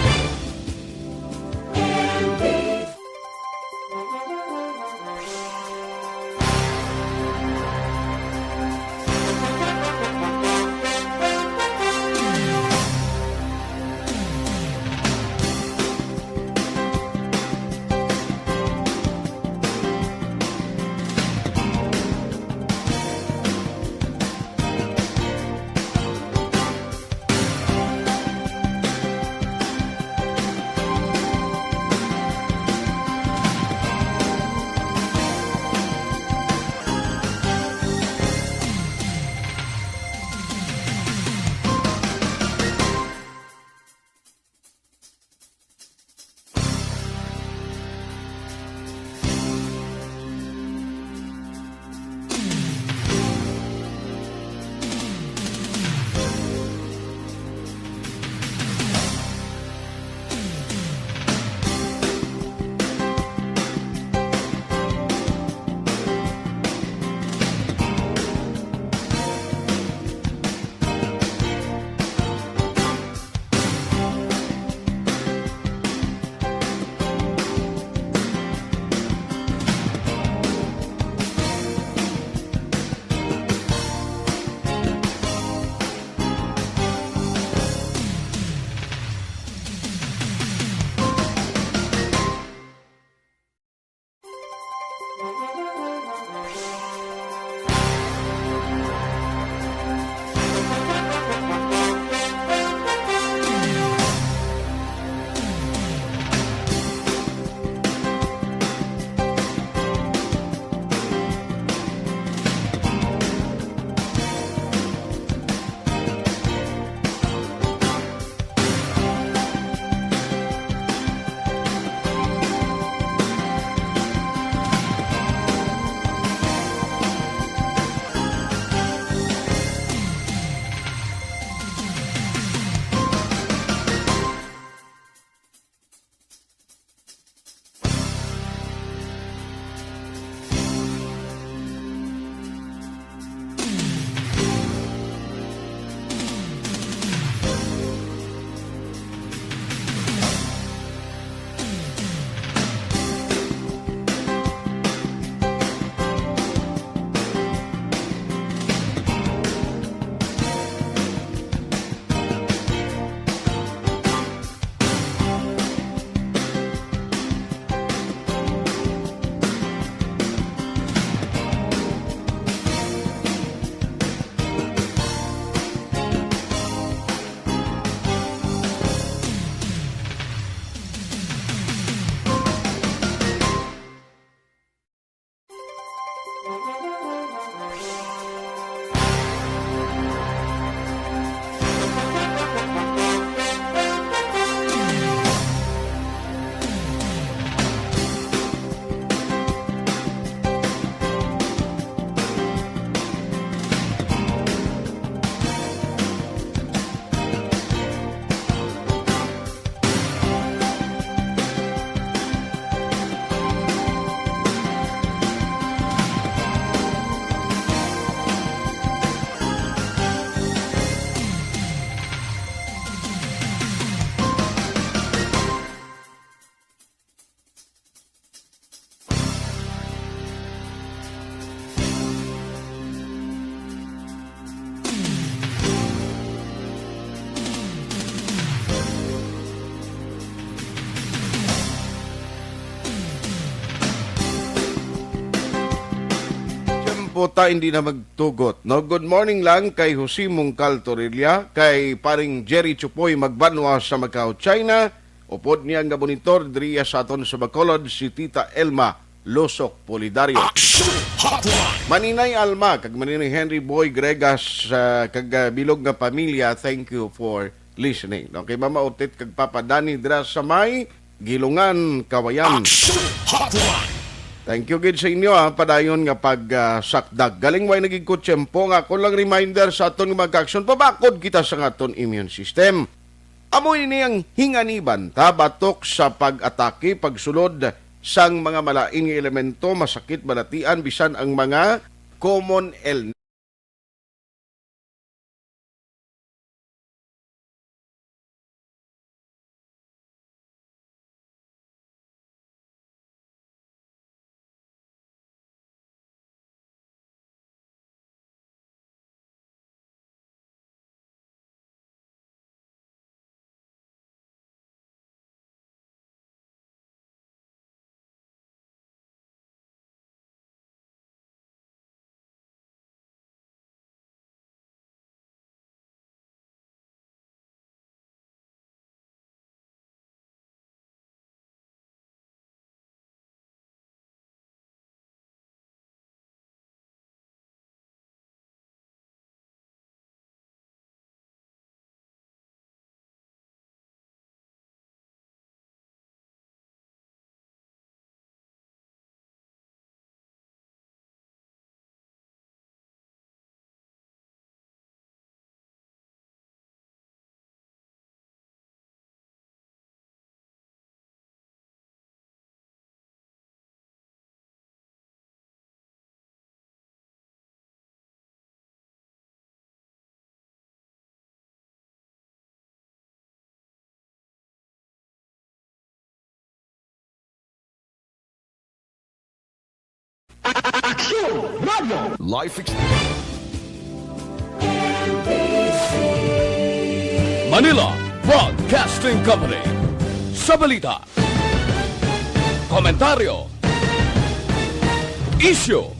po ta hindi na magtugot, no? Good morning lang kay Jose Mungkal Torilla, kay paring Jerry Chupoy Magbanwa sa Macau, China. Upod niya nga monitor diriya sa aton sa Bacolod, si Tita Elma Losok Polidario. Action Hotline! Maninay Alma, kag Maninay Henry Boy Gregas, ah, kag, ah, bilog nga pamilya, thank you for listening. Okay, Mama Otit kag Papa Dani dira sa may Gilungan, Kawayan. Action Hotline! Thank you gid sa inyo, ah, padayon nga pagsakdag. Galing way naging kutsiyempo nga ako lang reminder sa aton nga mag-action, pabakod kita sa aton immune system. Amo ini ang hinganiban ta batok sa pag-atake, pagsulod sang mga malain nga elemento, masakit balatian, bisan ang mga common illness. Aksyon Radio. Life ex- Manila Broadcasting Company. Sa balita, komentaryo, isyu,